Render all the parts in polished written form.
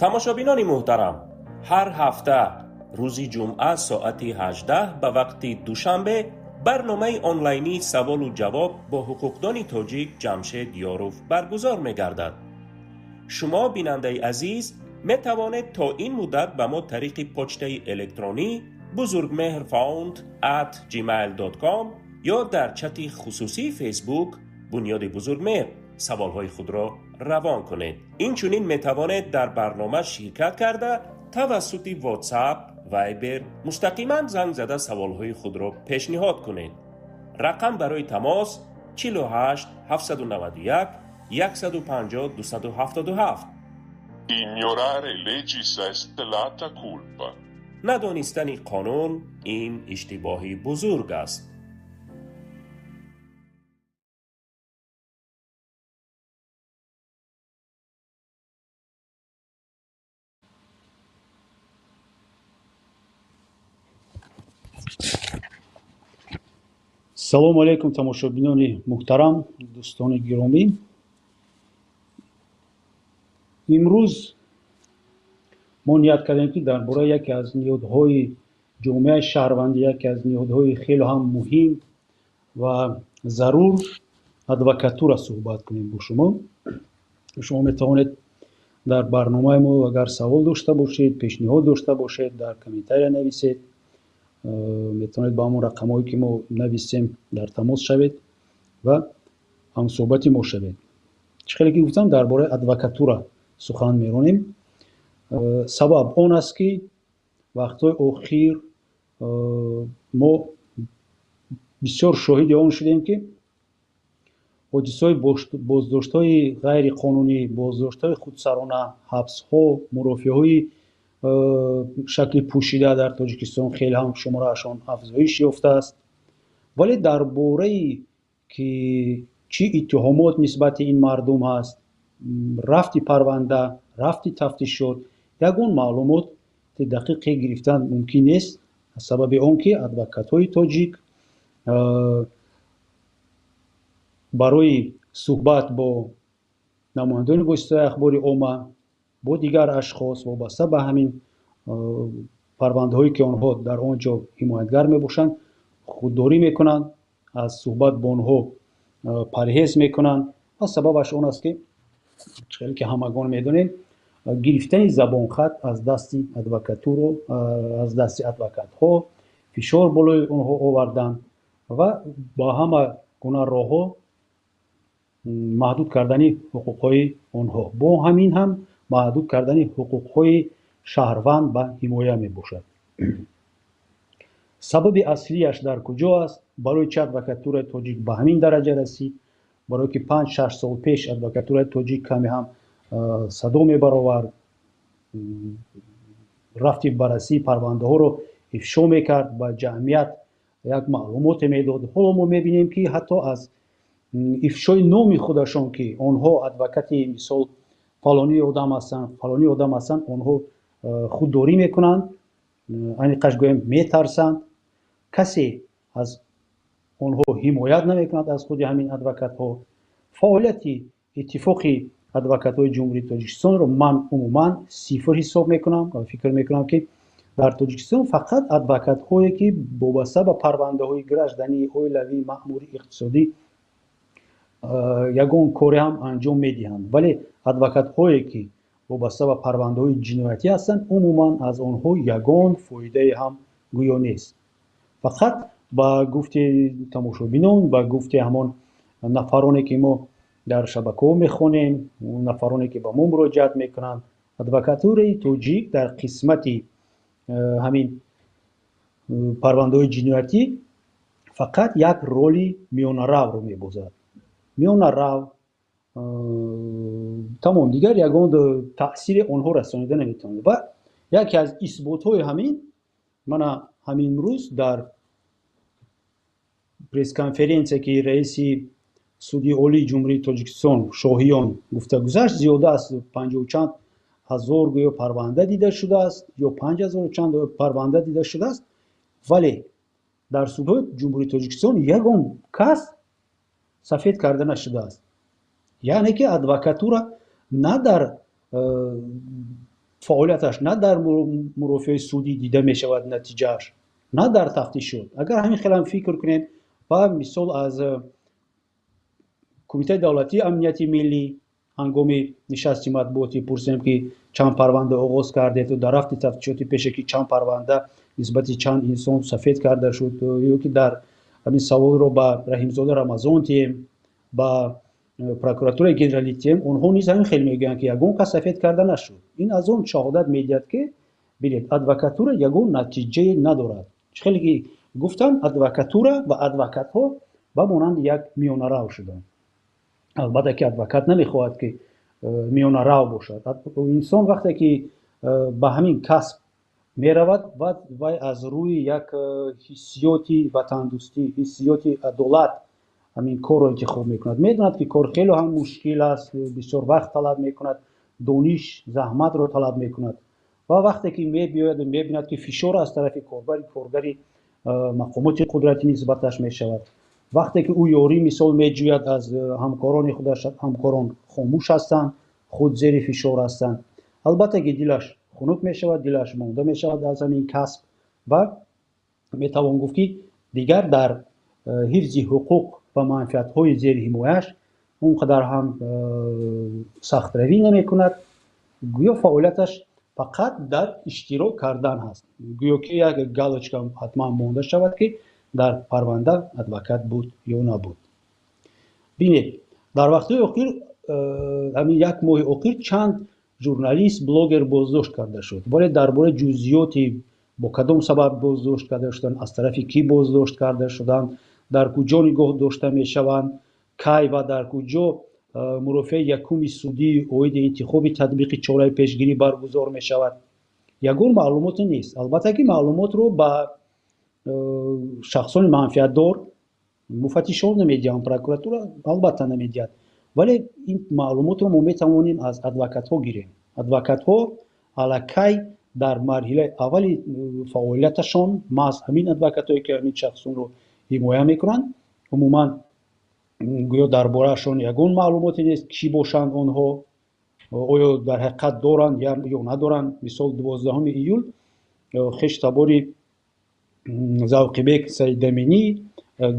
Тамошобинони муҳтарам, ҳар ҳафта рӯзи ҷумъа соати 18 ба вақти Душанбе барномаи онлайнии саволу ҷавоб бо ҳуқуқдони тоҷик Ҷамшед Ёров баргузор мегардад. Шумо, бинандаи азиз, метавонед то ин муддат ба мо тариқи почтаи электронӣ buzurgmehrfound@gmail.com ё дар чати хусусии Фейсбук Бунёди Бузургмеҳр саволҳои худро равон кунед. Инчунин метавонед дар барнома ширкат карда, тавассути WhatsApp, Viber мустақиман занг зада саволҳои худро пешниҳод кунед. Рақам барои тамос 48 791 150 277. Ignorare legis est lata culpa. Надонистани қонун ин иштибоҳи бузург аст. Салому алайкум, тамошобинони муҳтарам, дӯстони гиромӣ. Имрӯз мо ният кардем, ки дар бораи яке аз ниҳодҳои ҷомеаи шаҳрвандӣ, яке аз ниҳодҳои хеле ҳам муҳим ва зарур, адвокатура суҳбат кунем бо шумо. Шумо метавонед дар барномаи мо агар савол дошта бошед, пешниҳод дошта бошед, дар комментария нависед. Метавонед ба ҳамон рақамҳое, ки мо нависем, дар тамос шавед ва ҳамсӯҳбати мо шавед. Чӣ хеле ки гуфтам, дар бораи адвокатура сухан меронем. Сабаб он аст, ки вақтҳои охир мо бисёр шоҳиди он шудем, ки ҳодисаҳои боздоштҳои ғайриқонунӣ, боздоштҳои худсарона, ҳабсҳо, мурофиаҳои шакли пӯшида дар Тоҷикистон хеле ҳам шумораашон афзоиш ёфтааст. Вале дар бораи ки чӣ иттиҳомот нисбати ин мардум ҳаст, рафти парванда, рафти тафтишот, ягон маълумоти дақиқе гирифтан мумкин нест, аз сабаби он ки адвокатҳои тоҷик барои суҳбат бо намояндагони воситаи ахбори омма, бо дигар ашхос вобаста ба ҳамин парвандаҳое, ки онҳо дар он ҷо ҳимоятгар мебошанд, худдорӣ мекунанд, аз суҳбат бо онҳо парҳез мекунанд. Ва сабабаш он аст, ки хеле ки ҳамагон медонем, гирифтани забонхат аз дасти адвокатуру аз дасти адвокатҳо, фишор болои онҳо овардан ва ба ҳама гуна роҳҳо маҳдуд кардани ҳуқуқҳои онҳо, бо ҳамин ҳам маҳдуд кардани ҳуқуқҳои шаҳрванд ба ҳимоя мебошад. Сабаби аслияш дар куҷо аст? Барои чи адвокатураи тоҷик ба ҳамин дараҷа расид? Барое ки 5-6 сол пеш адвокатураи тоҷик каме ҳам садо мебаровард, рафти баррасии парвандаҳоро ифшо мекард, ба ҷамъият як маълумоте медод. Ҳоло мо мебинем, ки ҳатто аз ифшои номи худашон, ки онҳо адвокати, мисол, фалонии одам ҳастанд, фалонии одам ҳастанд, онҳо худдорӣ мекунанд, аниқаш гӯем, метарсанд. Касе аз онҳо ҳимоят намекунад, аз худи ҳамин адвокатҳо. Фаъолияти Иттифоқи адвокатҳои Ҷумҳурии Тоҷикистонро ман умуман сифр ҳисоб мекунам ва фикр мекунам, ки дар Тоҷикистон фақат адвокатҳое, ки вобаста ба парвандаҳои гражданӣ, оилавӣ, маъмурӣ, иқтисодӣ ягон коре ҳам анҷом медиҳанд, вале адвокатҳое, ки вобаста ба парвандаҳои ҷиноятӣ ҳастанд, умуман аз онҳо ягон фоидае ҳам гӯё нест. Фақат ба гуфти тамошобинон, ба гуфти ҳамон нафароне, ки мо дар шабакаҳо мехонем, нафароне, ки ба мо муроҷиат мекунанд, адвокатураи тоҷик дар қисмати ҳамин парвандаҳои ҷиноятӣ фақат як роли миёнаравро мебозад. Миёнарав тамом, дигар ягон таъсири онҳо расонида наметавонад. Ва яке аз исботҳои ҳамин мана ҳамин рӯз дар пресс-конференсия, ки раиси Суди Олии Ҷумҳурии Тоҷикистон Шоҳиён гуфта гузашт, зиёда аз панҷоҳу чанд ҳазор гӯё парванда дида шудааст ё 5000 чанд парванда дида шудааст, вале дар судҳои Ҷумҳурии Тоҷикистон ягон кас сафед карда нашудааст. Яъне ки адвокатура на дар Фаъолияташ на дар мурофиаи судӣ дида мешавад натиҷааш, на дар тафтишот. Агар ҳамин хелам фикр кунем ва мисол аз Кумитаи давлатии амнияти миллӣ ҳангоми нишасти матбуотӣ пурсем, ки чанд парванда оғоз кардед, дар рафти тафтишоти пешакӣ чанд парванда нисбати чанд инсон сафед карда шуд, ё ки дар ҳамин саволро ба Раҳимзода Рамазон тием, ба прокуратураи генералӣ тием, онҳо низ ҳамин хел мегӯянд, ки ягон кас сафед карда нашуд. Ин аз он шаҳодат медиҳад, ки бинед, адвокатура ягон натиҷае надорад. Чӣ хеле ки гуфтам, адвокатура ва адвокатҳо ба монанди як миёнарав шуданд. Албатта ки адвокат намехоҳад, ки миёнарав бошад. Инсон вақте ки ба ҳамин касб меравад, вай аз рӯи як ҳиссиёти ватандӯстӣ, ҳиссиёти адолат ҳамин корро интихоб мекунад. Медонад, ки кор хеле ҳам мушкил аст, бисёр вақт талаб мекунад, дониш, заҳматро талаб мекунад. Ва вақте ки мебиёяду мебинад, ки фишор аз тарафи коргари мақомоти қудратӣ нисбаташ мешавад, вақте ки ӯ ёрӣ мисол меҷӯяд аз ҳамкорони худаш, ҳамкорон хомӯш ҳастанд, худ зери фишор ҳастанд, албатта ки дилаш хунук мешавад, дилаш монда мешавад аз ҳамин касб ва метавон гуфт, ки дигар дар ҳифзи ҳуқуқ ва манфиатҳои зери ҳимояш он қадар ҳам сахтравӣ намекунад. Гӯё фаъолияташ фақат дар иштирок кардан ҳаст, гӯё ки як галочка ҳатман монда шавад, ки дар парванда адвокат буд ё набуд. Бинед, дар вақтҳои охир, ҳамин як моҳи охир, чанд журналист, блогер боздошт карда шуд, вале дар бораи ҷузъиёти бо кадом сабаб боздошт карда шуданд, аз тарафи кӣ боздошт карда шуданд, дар куҷо нигоҳ дошта мешаванд, кай ва дар куҷо мурофиаи якуми судӣ оиди интихоби татбиқи чораи пешгирӣ баргузор мешавад, ягон маълумоте нест. Албатта ки маълумотро ба шахсони манфиатдор муфаттишон намедиҳанд, прокуратура албатта намедиҳад, вале ин маълумотро мо метавонем аз адвокатҳо гирем. Адвокатҳо аллакай дар марҳилаи аввали фаъолияташон, маҳз ҳамин адвокатҳое, ки ҳамин шахсонро ҳимоя мекунанд, умуман гӯё дар бораашон ягон маълумоте нест, кӣ бошанд онҳо, оё дар ҳақиқат доранд ё надоранд. Мисол, 12 июл хештабори Завқибек Саидаминӣ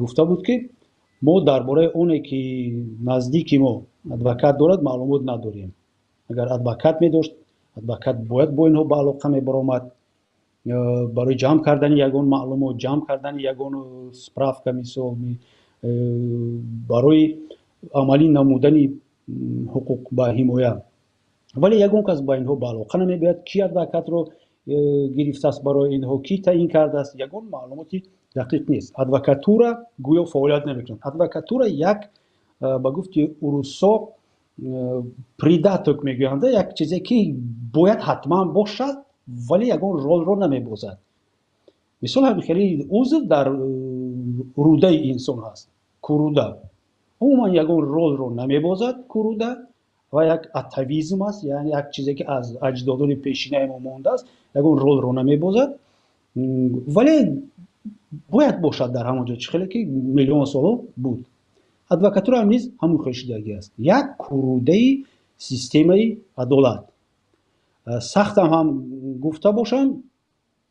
гуфта буд, ки мо дар бораи оне, ки наздики мо адвокат дорад, маълумот надорем. Агар адвокат медошт, адвокат бояд бо инҳо ба алоқа мебаромад барои ҷамъ кардани ягон маълумот, ҷамъ кардани ягон справка, мисол, барои амалӣ намудани ҳуқуқ ба ҳимоя. Вале ягон кас ба инҳо ба алоқа намебиёяд. Ки адвокатро гирифтааст барои инҳо, кӣ таъин кардааст, ягон маълумоти дақиқ нест. Адвокатура гӯё фаъолият намекунад. Адвокатура як, ба гуфти урусо, придаток мегӯянд, як чизе, ки бояд ҳатман бошад, вале ягон ролро намебозад. Мисол, ҳамин хеле узв дар рӯдаи инсон ҳаст, куруда, умуман ягон ролро намебозад куруда ва як атавизм аст, яъне як чизе, ки аз аҷдодони пешинаи мо мондааст, ягон ролро намебозад, вале бояд бошад дар ҳамон ҷо, чӣ хеле ки миллион солҳо буд. Адвокатураам низ ҳамон хел шудагӣ аст, як курудаи системаи адолат. Сахтам ҳам гуфта бошам,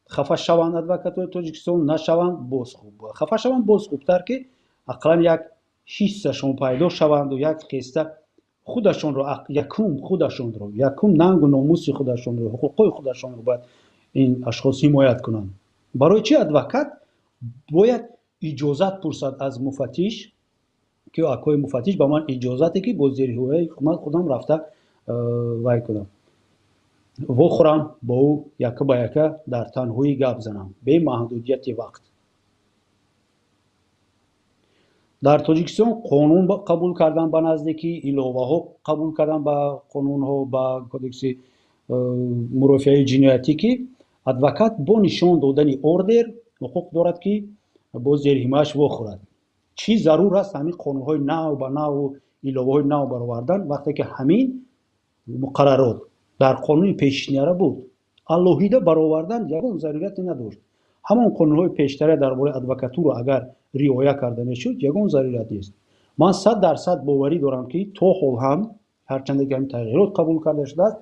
хафа шаванд адвокатои Тоҷикистон, нашаванд боз хуб, хафа шаванд боз хубтар, ки ақаллан як ҳиссашон пайдо шаванду як хеста худашонро, якум худашонро, якум нангу номуси худашонро, ҳуқуқҳои худашонро бояд ин ашхос ҳимоят кунанд. Барои чӣ адвокат бояд иҷозат пурсад аз муфаттиш, ки акои муфаттиш, ба ман иҷозате, ки бо зерҳимояи худам рафта вай кунам, вохӯрам бо ӯ, яка ба яка дар танҳоӣ гап занам, бемаҳдудияти вақт? Дар Тоҷикистон қонун қабул кардан ба наздикӣ, иловаҳо қабул кардан ба қонунҳо, ба кодекси мурофиаи ҷиноятӣ, ки адвокат бо нишон додани ордер ҳуқуқ дорад, ки бо зерҳимояш вохӯрад. Чӣ зарур аст ҳамин қонунҳои нав ба наву иловаҳои нав баровардан, вақте ки ҳамин муқаррарот дар қонуни пешинара буд? Алоҳида баровардан ягон зарурияте надошт. Ҳамон қонунҳои пештара дар бораи адвокатура агар риоя карда мешуд, ягон зарурат нест. Ман 100% боварӣ дорам, ки то ҳол ҳам, ҳарчанде ки ҳамин тағйирот қабул карда шудааст,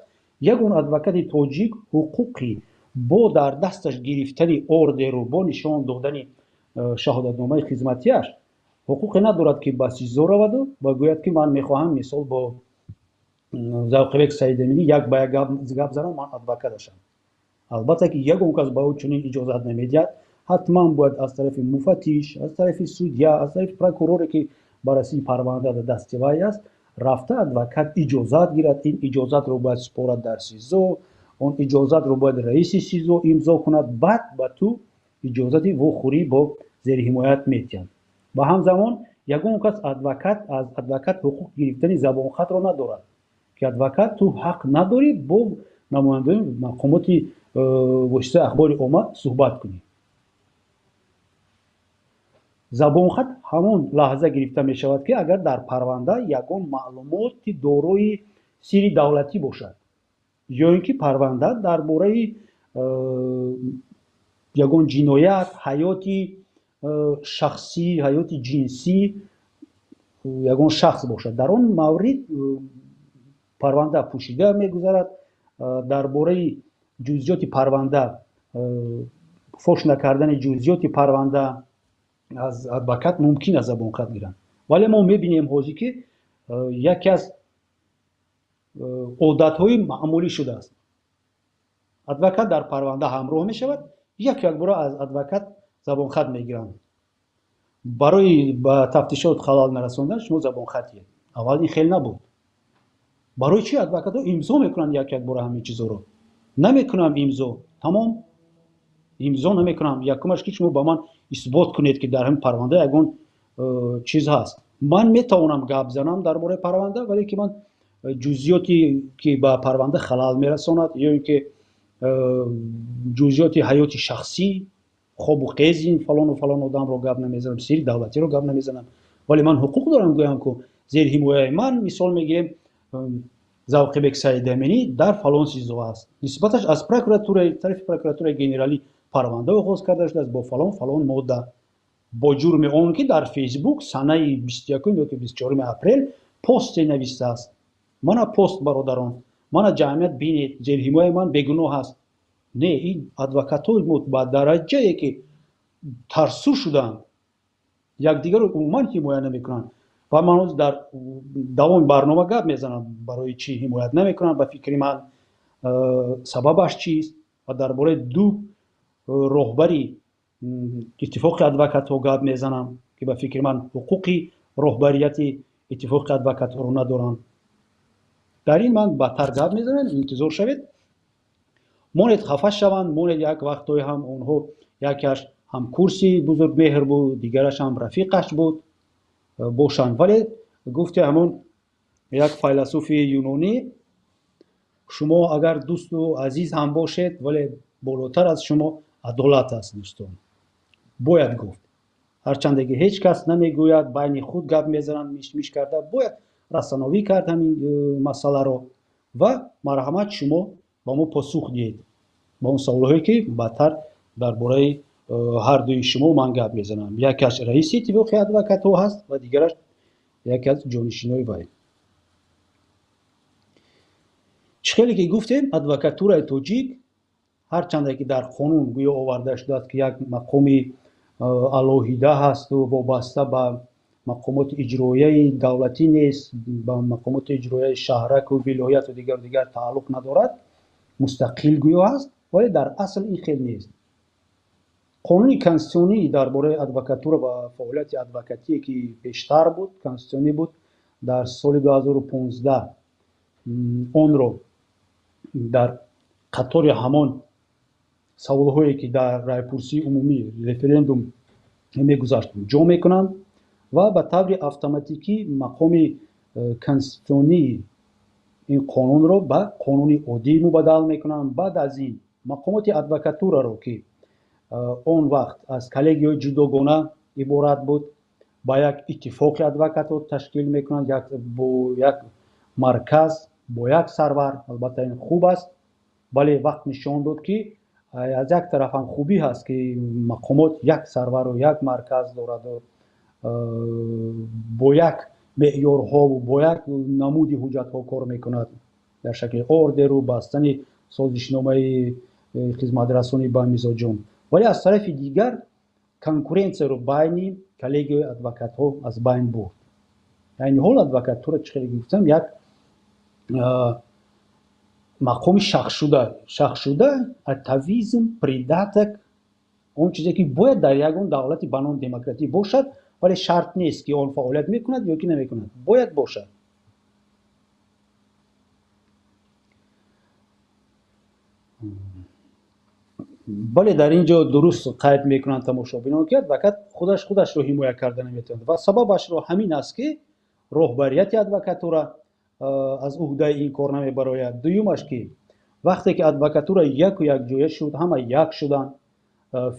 Ягон адвокати тоҷик ҳуқуқи бо дар дасташ гирифтани ордеру бо нишон додани шаҳодатномаи хизматиаш ҳуқуқе надорад, ки ба СИЗО раваду ва гӯяд, ки ман мехоҳам, мисол, бо Завқибек Саидаминӣ як ба як гап занам, ман адвокаташам. Албатта, ки ягон кас ба ӯ чунин иҷозат намедиҳад. Ҳатман бояд аз тарафи муфаттиш, аз тарафи судья, аз тарафи прокуроре, ки баррасии парванда дар дасти вай аст, рафта адвокат иҷозат гирад. Ин иҷозатро бояд супорад дар СИЗО, он иҷозатро бояд раиси СИЗО имзо кунад, баъд ба ту иҷозати вохӯрӣ бо зерҳимоят медиҳанд. Ба ҳамзамон ягон кас адвокат аз адвокат ҳуқуқ гирифтани забонхатро надорад, ки адвокат, ту ҳақ надорӣ бо намояндаони мақомоти воситаи ахбори омма суҳбат кунӣ. Забонхат ҳамон лаҳза гирифта мешавад, ки агар дар парванда ягон маълумоти дорои сирри давлатӣ бошад ё ин ки парванда дар бораи ягон ҷиноят, ҳаёти шахсӣ, ҳаёти ҷинсӣ ягон шахс бошад. Дар он маврид парванда пӯшида мегузарад. Дар бораи ҷузъиёти парванда, фош накардани ҷузъиёти парванда аз адвокат мумкин аст забонхат гиранд. Вале мо мебинем ҳозир, ки яке аз одатҳои маъмулӣ шудааст: адвокат дар парванда ҳамроҳ мешавад, як якбора аз адвокат забонхат мегиранд. Барои ба тафтишот халал нарасондан шумо забонхат диҳед. Аввал ин хел набуд. Барои чӣ адвокатҳо имзо мекунанд як якбора ҳамин чизоро? Намекунам имзо, тамом, имзо намекунам. Якумаш, ки шумо ба ман исбот кунед, ки дар ҳамин парванда ягон чиз ҳаст. Ман метавонам гап занам дар бораи парванда, вале ки ман ҷузъиёте, ки ба парванда халал мерасонад, ё ин ки ҷузъиёти ҳаёти шахсӣ, хобу хези фалону фалон одамро гап намезанам, сирри давлатиро гап намезанам. Вале ман ҳуқуқ дорам гӯям, ку зерҳимояи ман, мисол мегирем, Завқибек Саидаминӣ дар фалон СИЗО аст, нисбаташ аз прокуратураи тарафи прокуратураи генералӣ парванда оғоз карда шудааст бо фалон фалон модда, бо ҷурми он ки дар Фейсбук санаи 21 ёки 24 апрел посте навистааст. Мана пост, бародарон, мана ҷамъият бинед, зерҳимояи ман бегуноҳ аст. Не, ин адвокатҳои мо ба дараҷае ки тарсу шуданд, якдигарро умуман ҳимоя намекунанд. Ва ман ҳозир дар давоми барнома гап мезанам, барои чӣ ҳимоят намекунанд, ба фикри ман сабабаш чист, ва дар бораи ду роҳбари иттифоқи адвокатҳо гап мезанам, ки ба фикри ман ҳуқуқи роҳбарияти иттифоқи адвокатҳоро надоранд. Дар ин ман бадтар гап мезанам, интизор шавед. Монед хафа шаванд, монед як вақтҳое ҳам онҳо, якеаш ҳам курси Бузургмеҳр буд, дигараш ҳам рафиқаш буд, бошанд. Вале гуфти ҳамон як файласуфи юнонӣ: шумо агар дӯсту азиз ҳам бошед, вале болотар аз шумо адолат аст. Дӯстон, бояд гуфт, ҳарчанде ки ҳеҷ кас намегӯяд, байни худ гап мезананд мишмиш карда, бояд расоновӣ кард ҳамин масъаларо. Ва марҳамат, шумо ба мо посух диҳед ба он саволҳое, ки баъдтар дар бораи ҳардуи шумо ман гап мезанам. Якеаш раиси иттифоқи адвокатҳо ҳаст ва дигараш яке аз ҷонишинои вай. Чӣ хеле ки гуфтем, адвокатураи тоҷик, ҳарчанде ки дар қонун гӯё оварда шудааст, ки як мақоми алоҳида ҳасту вобаста ба мақомоти иҷроияи давлатӣ нест, ба мақомоти иҷроияи шаҳраку вилояту дигару дигар тааллуқ надорад, мустақил гӯё ҳаст, вале дар асл ин хел нест. Қонуни конститутсионӣ дар бораи адвокатура ва фаъолияти адвокатие, ки пештар буд, конститутсионӣ буд, дар соли 2015 онро дар қатори ҳамон саволҳое, ки дар райпурсии умумӣ, референдум мегузашт, ҷо мекунанд ва ба таври автоматикӣ мақоми конститутсионии ин қонунро ба қонуни оддӣ мубаддал мекунанд. Баъд аз ин мақомоти адвокатураро, ки он вақт аз коллегияҳои ҷудогона иборат буд, ба як иттифоқи адвокатҳо ташкил мекунанд, бо як марказ, бо як сарвар. Албатта, ин хуб аст, вале вақт нишон дод, ки аз як тараф ҳам хубӣ ҳаст, ки мақомот як сарвару як марказ дораду бо як меъёрҳову бо як намуди ҳуҷҷатҳо кор мекунад. дар шакли ордеру бастани созишномаи хизматрасонӣ ба мизоҷон, вале аз тарафи дигар конкуренсияро байни коллегияи адвокатҳо аз байн бурд. Айни ҳол адвокатура, чӣ хеле гуфтам, як мақоми шахсшуда, атавизм, придаток, он чизе ки бояд дар ягон давлати ба номи демократӣ бошад, вале шарт нест, ки он фаъолият мекунад ё ки намекунад, бояд бошад. Бале, дар ин ҷо дуруст қайд мекунанд тамошобинон, ки адвокат худаш худашро ҳимоя карда наметавонад ва сабабашро ҳамин аст, ки роҳбарияти адвокатура аз уҳдаи ин кор намебарояд. Дуюмаш, ки вақте ки адвокатура яку якҷоя шуд, ҳама як шуданд,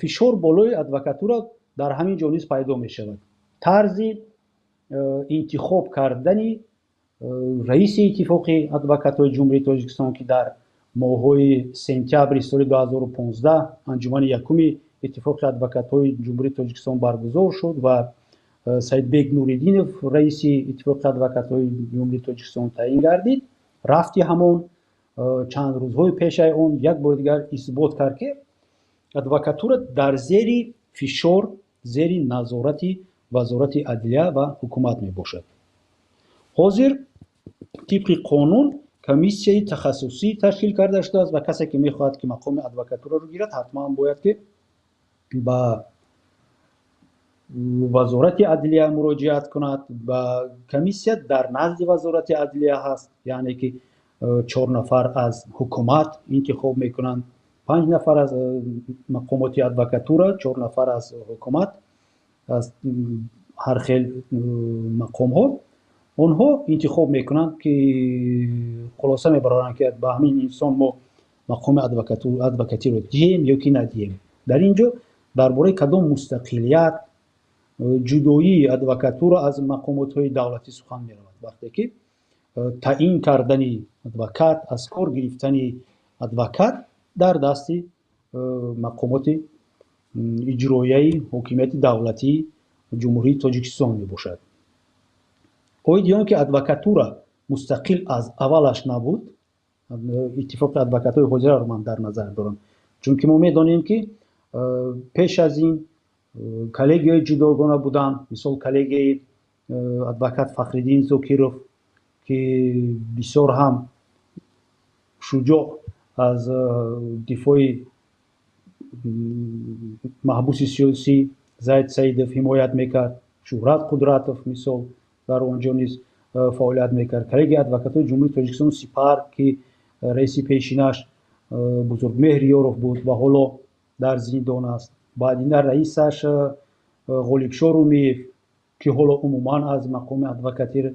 фишор болои адвокатура дар ҳамин ҷо низ пайдо мешавад. Тарзи интихоб кардани раиси иттифоқи адвокатҳои Ҷумҳурии Тоҷикистон, ки дар моҳҳои сентябри соли 2015 анҷумани якуми иттифоқи адвокатҳои Ҷумҳурии Тоҷикистон баргузор шуд ва Саидбек Нуриддинов раиси иттифоқи адвокатҳои Ҷумҳурии Тоҷикистон таъин гардид, рафти ҳамон чанд рӯзҳои пешаи он як бори дигар исбот кард, ки адвокатура дар зери фишор, зери назорати Вазорати адлия ва ҳукумат мебошад. Ҳозир тибқи қонун комиссияи тахассусӣ ташкил карда шудааст ва касе ки мехоҳад, ки мақоми адвокатураро гирад, ҳатман бояд ки ба Вазорати адлия муроҷиат кунад. Ба комиссия дар назди Вазорати адлия ҳаст, яъне ки 4 нафар аз ҳукумат интихоб мекунанд, 5 нафар аз мақомоти адвокатура, 4 нафар аз ҳукумат, аз ҳар хел мақомҳо. Онҳо интихоб мекунанд, ки хулоса мебароранд, ки ба ҳамин инсон мо мақоми адвокатиро диҳем ё ки надиҳем. Дар ин ҷо дар бораи кадом мустақилият, ҷудоии адвокатура аз мақомотҳои давлатӣ сухан меравад, вақте ки таъин кардани адвокат, аз кор гирифтани адвокат дар дасти мақомоти иҷроияи ҳокимияти давлатии Ҷумҳурии Тоҷикистон мебошад. Оиди он ки адвокатура мустақил аз аввалаш набуд, иттифоқи адвокатҳои ҳозираро ман дар назар дорам, чунки мо медонем, ки пеш аз ин коллегияи ҷудогона буданд, мисол коллегияи адвокат Фахриддин Зокиров, ки бисёр ҳам шуҷоъ аз дифои маҳбуси сиёсӣ Зайд Саидов ҳимоят мекард, Шуҳрат Қудратов мисол дар он ҷо низ фаъолият мекард. Коллегияи адвокатҳои Ҷумҳурии Тоҷикистон Сипар, ки раиси пешинаш Бузургмеҳр Ёров буд ва ҳоло дар зиндон аст. Баъдина раисаш Ғолибшо Румиев, ки ҳоло умуман аз мақоми адвокатӣ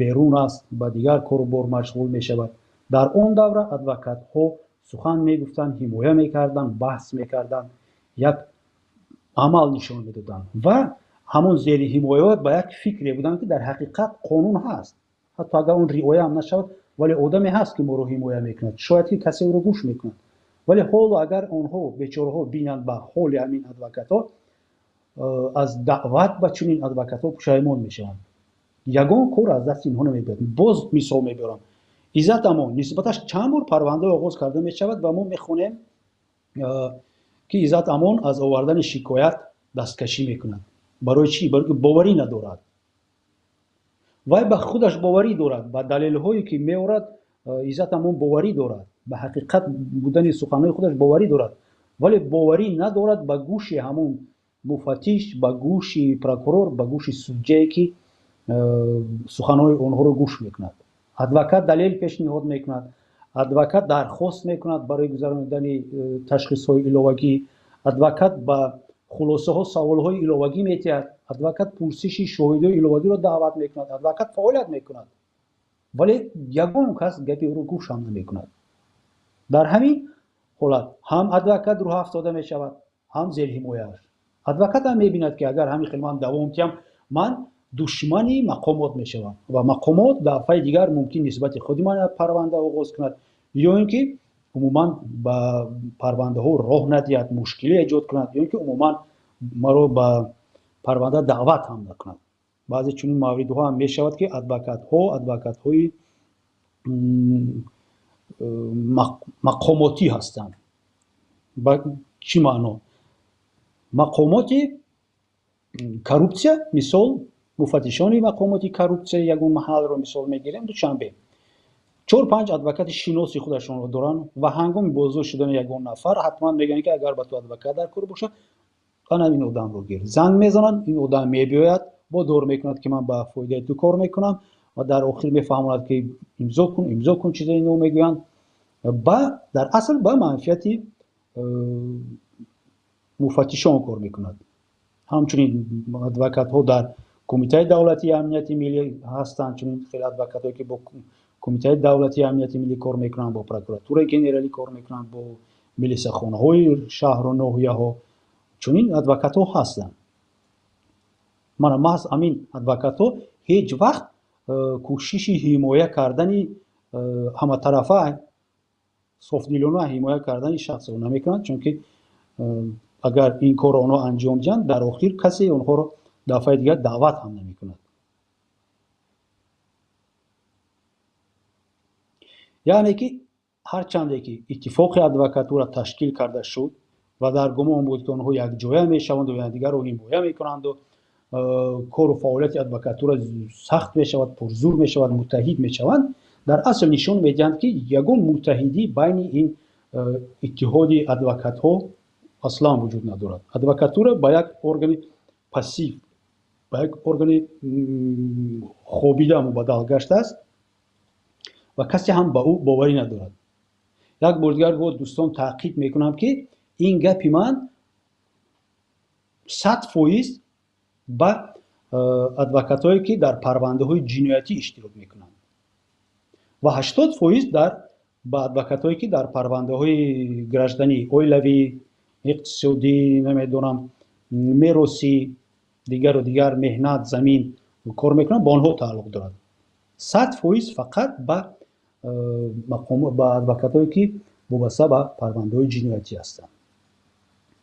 берун аст, ба дигар кору бор машғул мешавад. Дар он давра адвокатҳо сухан мегуфтанд, ҳимоя мекарданд, баҳс мекарданд, як амал нишон медоданд ва ҳамон зери ҳимояҳо ба як фикре буданд, ки дар ҳақиқат қонун ҳаст, ҳатто агар он риоя ҳам нашавад, вале одаме ҳаст, ки моро ҳимоя мекунад, шояд ки касе ӯро гӯш мекунад. Вале ҳоло агар онҳо бечораҳо бинанд ба ҳоли ҳамин адвокатҳо, аз даъват ба чунин адвокатҳо пушаймон мешаванд. Ягон кор аз дасти инҳо намебиёд. Боз мисол мебиёрам: Иззат Амон нисбаташ чанд бор парванда оғоз карда мешавад ва мо мехонем, ки Иззат Амон аз овардани шикоят дасткашӣ мекунад. Барои чӣ? Барои ки боварӣ надорад. Вай ба худаш боварӣ дорад, ба далелҳое ки меорад Иззат Амон боварӣ дорад, ба ҳақиқат будани суханҳои худаш боварӣ дорад, вале боварӣ надорад ба гӯши ҳамон муфаттиш, ба гӯши прокурор, ба гӯши судяе, ки суханҳои онҳоро гӯш мекунад. Адвокат далел пешниҳод мекунад, адвокат дархост мекунад барои гузаронидани ташхисҳои иловагӣ, адвокат ба хулосаҳо саволҳои иловагӣ метиҳад, адвокат пурсиши шоҳидои иловагиро даъват мекунад, адвокат фаъолият мекунад, вале ягон кас гапи ӯро гӯш ҳам намекунад. Дар ҳамин ҳолат ҳам адвокат рӯҳафтода мешавад, ҳам зерҳимояаш. Адвокат ҳам мебинад, ки агар ҳамин хел ман давом диҳам, ман душмани мақомот мешавам ва мақомот дафъаи дигар мумкин нисбати худи ман парванда оғоз кунад ё ин ки умуман ба парвандаҳо роҳ надиҳад, мушкилӣ эҷод кунад, ё ин ки умуман маро ба парванда даъват ҳам накунад. Баъзе чунин мавридҳо ҳам мешавад, ки адвокатҳо, адвокатҳои мақомотӣ ҳастанд. Ба чӣ маъно? Мақомоти коррупсия, мисол муфаттишони мақомоти коррупсия ягон маҳалро мисол мегирем, Душанбе, 4-5 адвокати шиноси худашонро доранд ва ҳангоми боздошт шудани ягон нафар ҳатман мегӯянд, ки агар ба ту адвокат дар кор бошад, ана ин одамро гир. Занг мезананд, ин одам мебиёяд, бодор мекунад, ки ман ба фоидаи ту кор мекунам, ва дар охир мефаҳмонад, ки имзо кун, имзо кун, чизе ино мегӯянд. Ба дар асл ба манфиати муфаттишон кор мекунад. Ҳамчунин адвокатҳо дар Кумитаи давлатии амнияти миллӣ ҳастанд, чунин хеле адвокатҳое, ки бо Кумитаи давлатии амнияти миллӣ кор мекунанд, бо прокуратураи генералӣ кор мекунанд, бо милисахонаҳои шаҳру ноҳияҳо, чунин адвокатҳо ҳастанд. Мана маҳз ҳамин адвокатҳо ҳеҷ вақт кӯшиши ҳимоя кардани ҳаматарафа, софдилона ҳимоя кардани шахсро намекунанд, чунки агар ин корро онҳо анҷом диҳанд, дар охир касе онҳоро дафъаи дигар даъват ҳам намекунад. Яъне ки ҳарчанде ки иттифоқи адвокатура ташкил карда шуд ва дар гумон буд, ки онҳо якҷоя мешаванду якдигарро ҳимоя мекунанду кору фаъолияти адвокатура сахт мешавад, пурзур мешавад, муттаҳид мешаванд, дар асл нишон медиҳанд, ки ягон муттаҳидӣ байни ин иттиҳоди адвокатҳо аслан вуҷуд надорад. Адвокатура ба як органи пассив, ба як органи хобида мубаддал гаштааст ва касе ҳам ба ӯ боварӣ надорад. Як бор дигар бо дӯстон таъқид мекунам, ки ин гапи ман 100% ба адвокатҳое, ки дар парвандаҳои ҷиноятӣ иштирок мекунанд, ва 80% ба адвокатҳое, ки дар парвандаҳои гражданӣ, оилавӣ, иқтисодӣ, намедонам, меросӣ, дигару дигар, меҳнат, замин кор мекунанд, ба онҳо тааллуқ дорад. 100% фақат ба адвокатҳое, ки вобаста ба парвандаҳои ҷиноятӣ ҳастанд.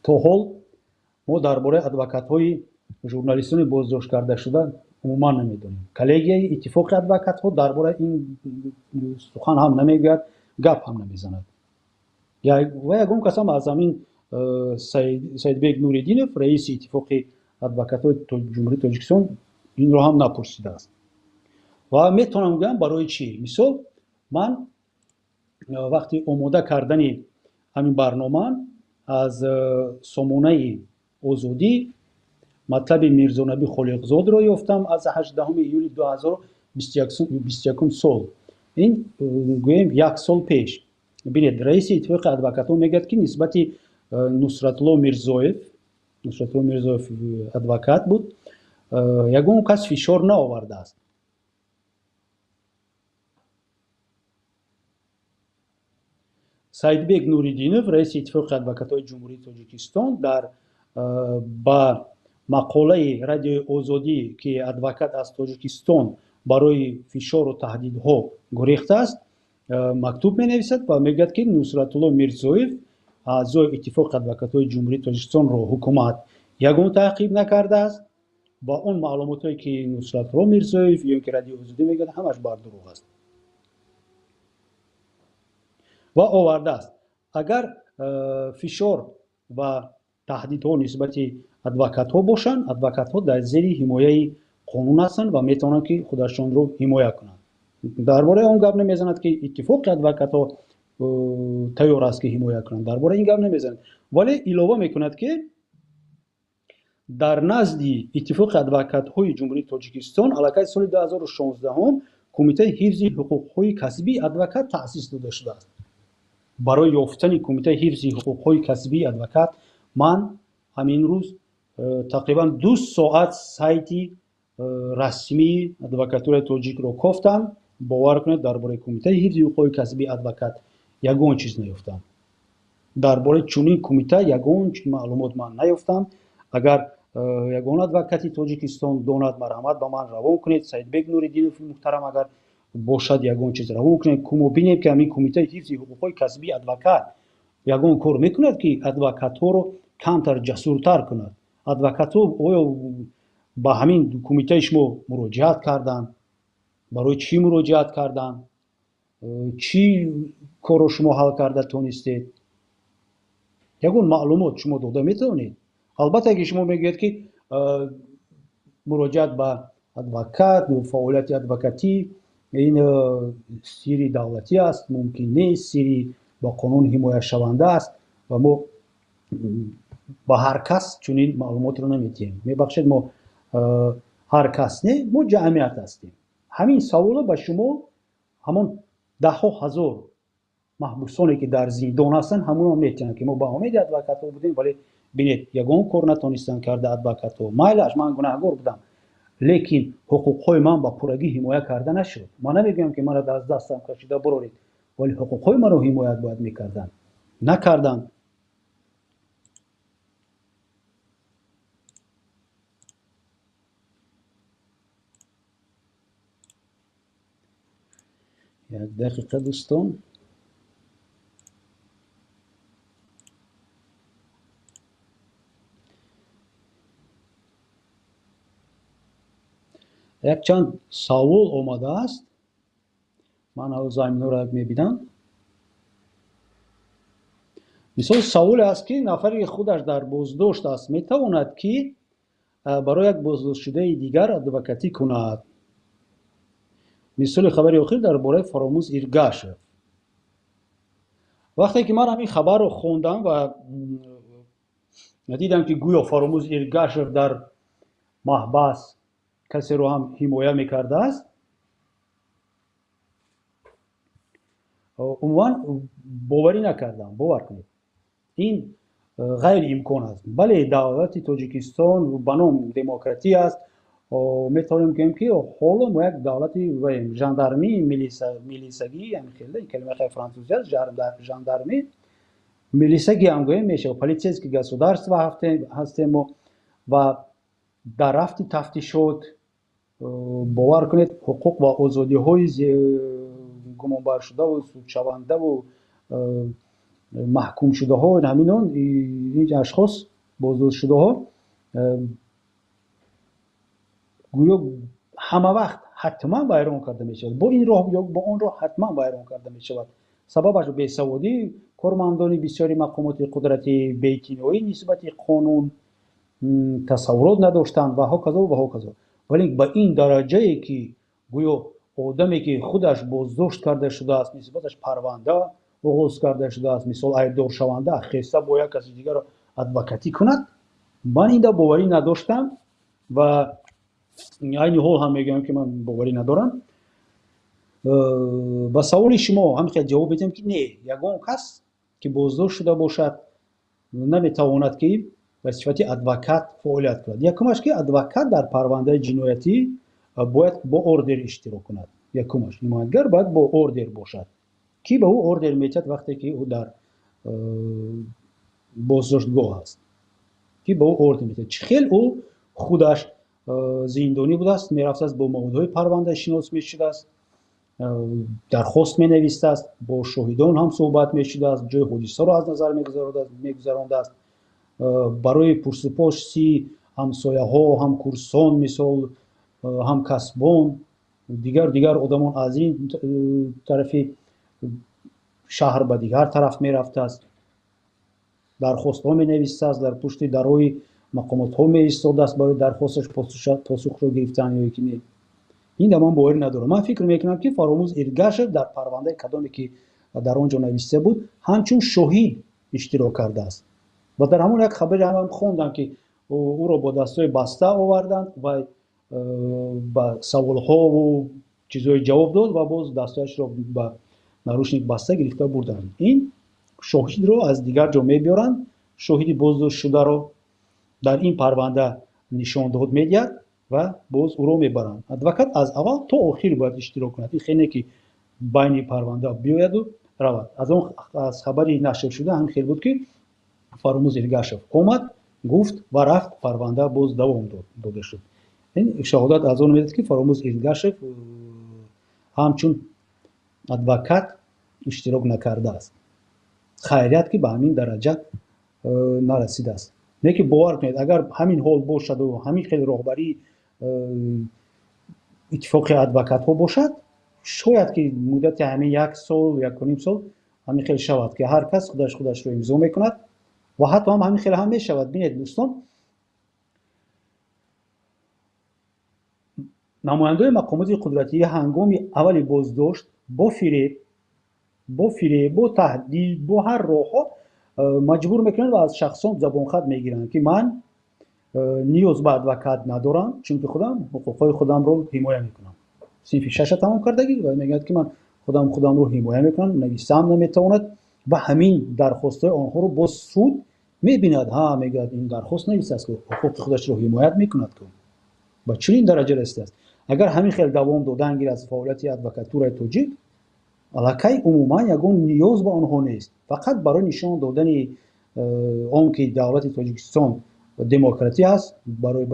То ҳол мо дар бораи адвокатҳои журналистони боздошт карда шуда умуман намедонем. Коллегияи иттифоқи адвокатҳо дар бораи ин сухан ҳам намегӯяд, гап ҳам намезанад. Ва ягон кас ҳам аз ҳамин Саидбек Нуриддинов, раиси иттифоқи адвокатҳои Ҷумҳурии Тоҷикистон, инро ҳам напурсидааст. Ва метавонам гӯям барои чӣ. Мисол, ман вақти омода кардани ҳамин барнома аз сомонаи Озодӣ матлаби Мирзонаби Холиқзодро ёфтам аз 18 июли 2021 сол. Ин гӯем як сол пеш. Бинед, раиси иттифоқи адвокатҳо мегӯяд, ки нисбати Нусратулло Мирзоев, Нусратулло Мирзоев адвокат буд, ягон кас фишор наовардааст. Саидбек Нуриддинов, раиси иттифоқи адвокатҳои Ҷумҳурии Тоҷикистон, дар ба мақолаи Радиои Озодӣ, ки адвокат аз Тоҷикистон барои фишору таҳдидҳо гурехтааст, мактуб менависад ва мегӯяд, ки Нусратулло Мирзоев, аъзои иттифоқи адвокатҳои Ҷумҳурии Тоҷикистонро ҳукумат ягон таъқиб накардааст ва он маълумотҳое, ки Нусратулло Мирзоев ё ки Радиои Озодӣ мегӯяд, ҳамаш бардурӯғ аст. Ва овардааст, агар фишор ва таҳдидҳо нисбати адвокатҳо бошанд, адвокатҳо дар зери ҳимояи қонун ҳастанд ва метавонанд, ки худашонро ҳимоя кунанд. Дар бораи он гап намезанад, ки иттифоқи адвокатҳо тайёр аст, ки ҳимоя кунанд. Дар бораи ин гап намезанад, вале илова мекунад, ки дар назди иттифоқи адвокатҳои Ҷумҳурии Тоҷикистон аллакай соли 2016 Кумитаи ҳифзи ҳуқуқҳои касбии адвокат таъсис дода шудааст. Барои ёфтани Кумитаи ҳифзи ҳуқуқҳои касбии адвокат ман ҳамин рӯз тақрибан 2 соат сайти расмии адвокатураи тоҷикро кофтам. Бовар кунед, дар бораи Кумитаи ҳифзи ҳуқуқҳои касбии адвокат ягон чиз наёфтам. Дар бораи чунин кумита ягон маълумот ман наёфтам. Агар ягон адвокати Тоҷикистон донад, марҳамат ба ман равон кунед. Саидбек Нуриддинов муҳтарам, агар бошад, ягон чиз равон кунед. Мо бинем, ки ҳамин Кумитаи ҳифзи ҳуқуқҳои касбии адвокат ягон кор мекунад, ки адвокатҳоро камтар ҷасуртар кунад. Адвокатҳо оё ба ҳамин кумитаи шумо муроҷиат карданд? Барои чӣ муроҷиат карданд? Чӣ корро шумо ҳал карда тонистед? Ягон маълумот шумо дода метавонед? Албатта, ки шумо мегӯед, ки муроҷиат ба адвокат, фаъолияти адвокатӣ ин сирри давлатӣ аст, мумкин нест, сирри ба қонун ҳимояшаванда аст ва мо ба ҳар кас чунин маълумотро намедиҳем. Мебахшед, мо ҳар кас не, мо ҷамъият ҳастем. Ҳамин саволро ба шумо ҳамон даҳҳо ҳазор маҳбусоне, ки дар зиндон ҳастанд, ҳамонро метиҳанд, ки мо ба умеди адвокатҳо будем, вале бинед, ягон кор натонистанд карда адвокатҳо. Майлаш, ман гунаҳгор будам, лекин ҳуқуқҳои ман ба пуррагӣ ҳимоя карда нашуд. Ман намегӯям, ки маро аз дастам кашида буроред, вале ҳуқуқҳои маро ҳимоят бояд мекарданд, накарданд. Як дақиқа, дӯстон. Якчанд савол омадааст, ман ҳозир заминҳоро мебинам. Мисол, саволе аст, ки нафаре худаш дар боздошт аст, метавонад, ки барои як боздоштшудаи дигар адвокатӣ кунад? Мисоли хабари охир дар бораи Фаромӯз Иргашев. Вақте ки ман ҳамин хабарро хондам ва дидам, ки гӯё Фаромӯз Иргашев дар маҳбас касеро ҳам ҳимоя мекардааст, умуман боварӣ накардам. Бовар кунед, ин ғайриимкон аст. Бале, давлати Тоҷикистон ба ном демократӣ аст, метавонем гӯем, ки ҳоло мо як давлати жандармӣ, милисагӣ, хеле калимаи хеле франсузӣ аст, жандармӣ, милисагӣ ҳам гӯем мешавад, полицейский государство ҳастем мо. Ва дар рафти тафтишот, бовар кунед, ҳуқуқ ва озодиҳои гумонбаршудаву судшавандаву маҳкумшудаҳо, ҳаминон ин ашхос боздоштшудаҳо гӯё ҳама вақт ҳатман вайрон карда мешавад. Бо ин роҳ ё бо он роҳ ҳатман вайрон карда мешавад. Сабабаш бесаводӣ кормандони бисёри мақомоти қудратӣ, беэътиноӣ нисбати қонун, тасаввурот надоштанд ва ҳоказо ва ҳоказо. Вале ба ин дараҷае, ки гӯё одаме, ки худаш боздошт карда шудааст, нисбаташ парванда оғоз карда шудааст, мисол айбдоршаванда хеста бо як каси дигарро адвокатӣ кунад, ман инда боварӣ надоштам ва айни ҳол ҳам мегӯям, ки ман боварӣ надорам. Ба саволи шумо ҳам хел ҷавоб медиҳам, ки не, ягон кас, ки боздошт шуда бошад, наметавонад, ки ба сифати адвокат фаъолият кунад. Якумаш, ки адвокат дар парвандаи ҷиноятӣ бояд бо ордер иштирок кунад. Якумаш, ҳимоятгар бояд бо ордер бошад. Ки ба ӯ ордер метиҳад вақте ки ӯ дар боздоштгоҳ аст? Ки ба ӯ ордер метиҳад? Чӣ хел ӯ худаш зиндонӣ будааст, мерафтааст, бо маводҳои парванда шинос мешудааст, дархост менавистааст, бо шоҳидон ҳам суҳбат мешудааст, ҷои ҳодисаро аз назар мегузарондааст, барои пурсупоши ҳамсояҳо, ҳамкурсон, мисол ҳамкасбон, дигар одамон аз ин тарафи шаҳр ба дигар тараф мерафтааст, дархостҳо менавистааст, дар пушти дарҳои мақомотҳо меистодааст барои дархосташ посухро гирифтан ё ки не. Ин да ман боварӣ надорам. Ман фикр мекунам, ки Фаромӯз Иргашев дар парвандаи кадоме, ки дар он ҷо нависта буд, ҳамчун шоҳид иштирок кардааст. Ва дар ҳамон як хабаре ҳам хондам, ки ӯро бо дастҳои баста оварданд ва ба саволҳову чизҳое ҷавоб дод ва боз дастҳояшро ба наручник баста гирифта бурданд. Ин шоҳидро аз дигар ҷо мебиёранд, шоҳиди боздоштшударо дар ин парванда нишондод медиҳад ва боз ӯро мебаранд. Адвокат аз аввал то охир бояд иштирок кунад. Ин хеле ки байни парванда биёяду равад. Аз он аз хабари нашршуда ҳам хел буд, ки Фаромӯз Иргашев омад, гуфт ва рафт, парванда боз давом дода шуд. Ин шаҳодат аз он медиҳад, ки Фаромӯз Иргашев ҳамчун адвокат иштирок накардааст. Хайрият, ки ба ҳамин дараҷа нарасидааст. Не ки бовар кунед, агар ҳамин ҳол бошаду ҳамин хел роҳбарии иттифоқи адвокатҳо бошад, Шояд ки муддати ҳамин як сол, 1.5 сол ҳамин хел шавад, ки ҳар кас худаш худашро имзо мекунад ва ҳатто ҳам ҳамин хел ҳам мешавад. Бинед, дӯстон, намояндаҳои мақомоти қудратӣ ҳангоми аввали боздошт бо фиреб, бо таҳдид, бо ҳар роҳҳо маҷбур мекунанд ва аз шахсон забонхат мегиранд, ки ман ниёз ба адвокат надорам, чунки худам ҳуқуқҳои худамро ҳимоя мекунам. Синфи шаша тамом кардагӣ ва мегӯяд, ки ман худамро ҳимоя мекунам, нависам наметавонад ва ҳамин дархостҳои онҳоро боз суд мебинад. Ҳа, мегӯяд, ин дархост нависааст, ки ҳуқуқи худашро ҳимоят мекунад, ки ба чунин дараҷа расидааст. Агар ҳамин хел давом додан гирад фаъолияти адвокатураи тоҷик, аллакай умуман ягон ниёз ба онҳо нест. Фақат барои нишон додани он ки давлати Тоҷикистон демократӣ аст, барои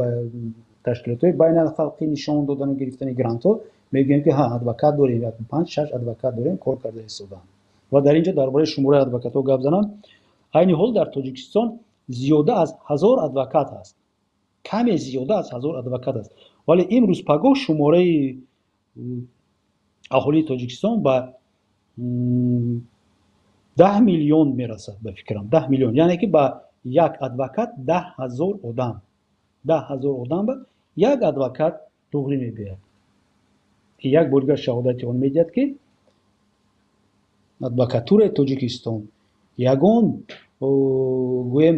ташкилотҳои байналхалқӣ нишон додану гирифтани грантҳо мегӯем, ки ҳа, адвокат дорем, як 5-6 адвокат дорем, кор карда истодаанд. Ва дар ин ҷо дар бораи шумораи адвокатҳо гап занам. Айни ҳол дар Тоҷикистон зиёда аз 1000 адвокат ҳаст, каме зиёда аз 1000 адвокат аст. Вале имрӯз пагоҳ шумораи аҳолии Тоҷикистон ба 10 миллион мерасад, ба фикрам 10 миллион, яъне ки ба як адвокат 10 000 одам, 10 000 одам ба як адвокат туғрӣ мебиёяд. Як бор дигар шаҳодати он медиҳад, ки адвокатураи Тоҷикистон ягон, гӯем,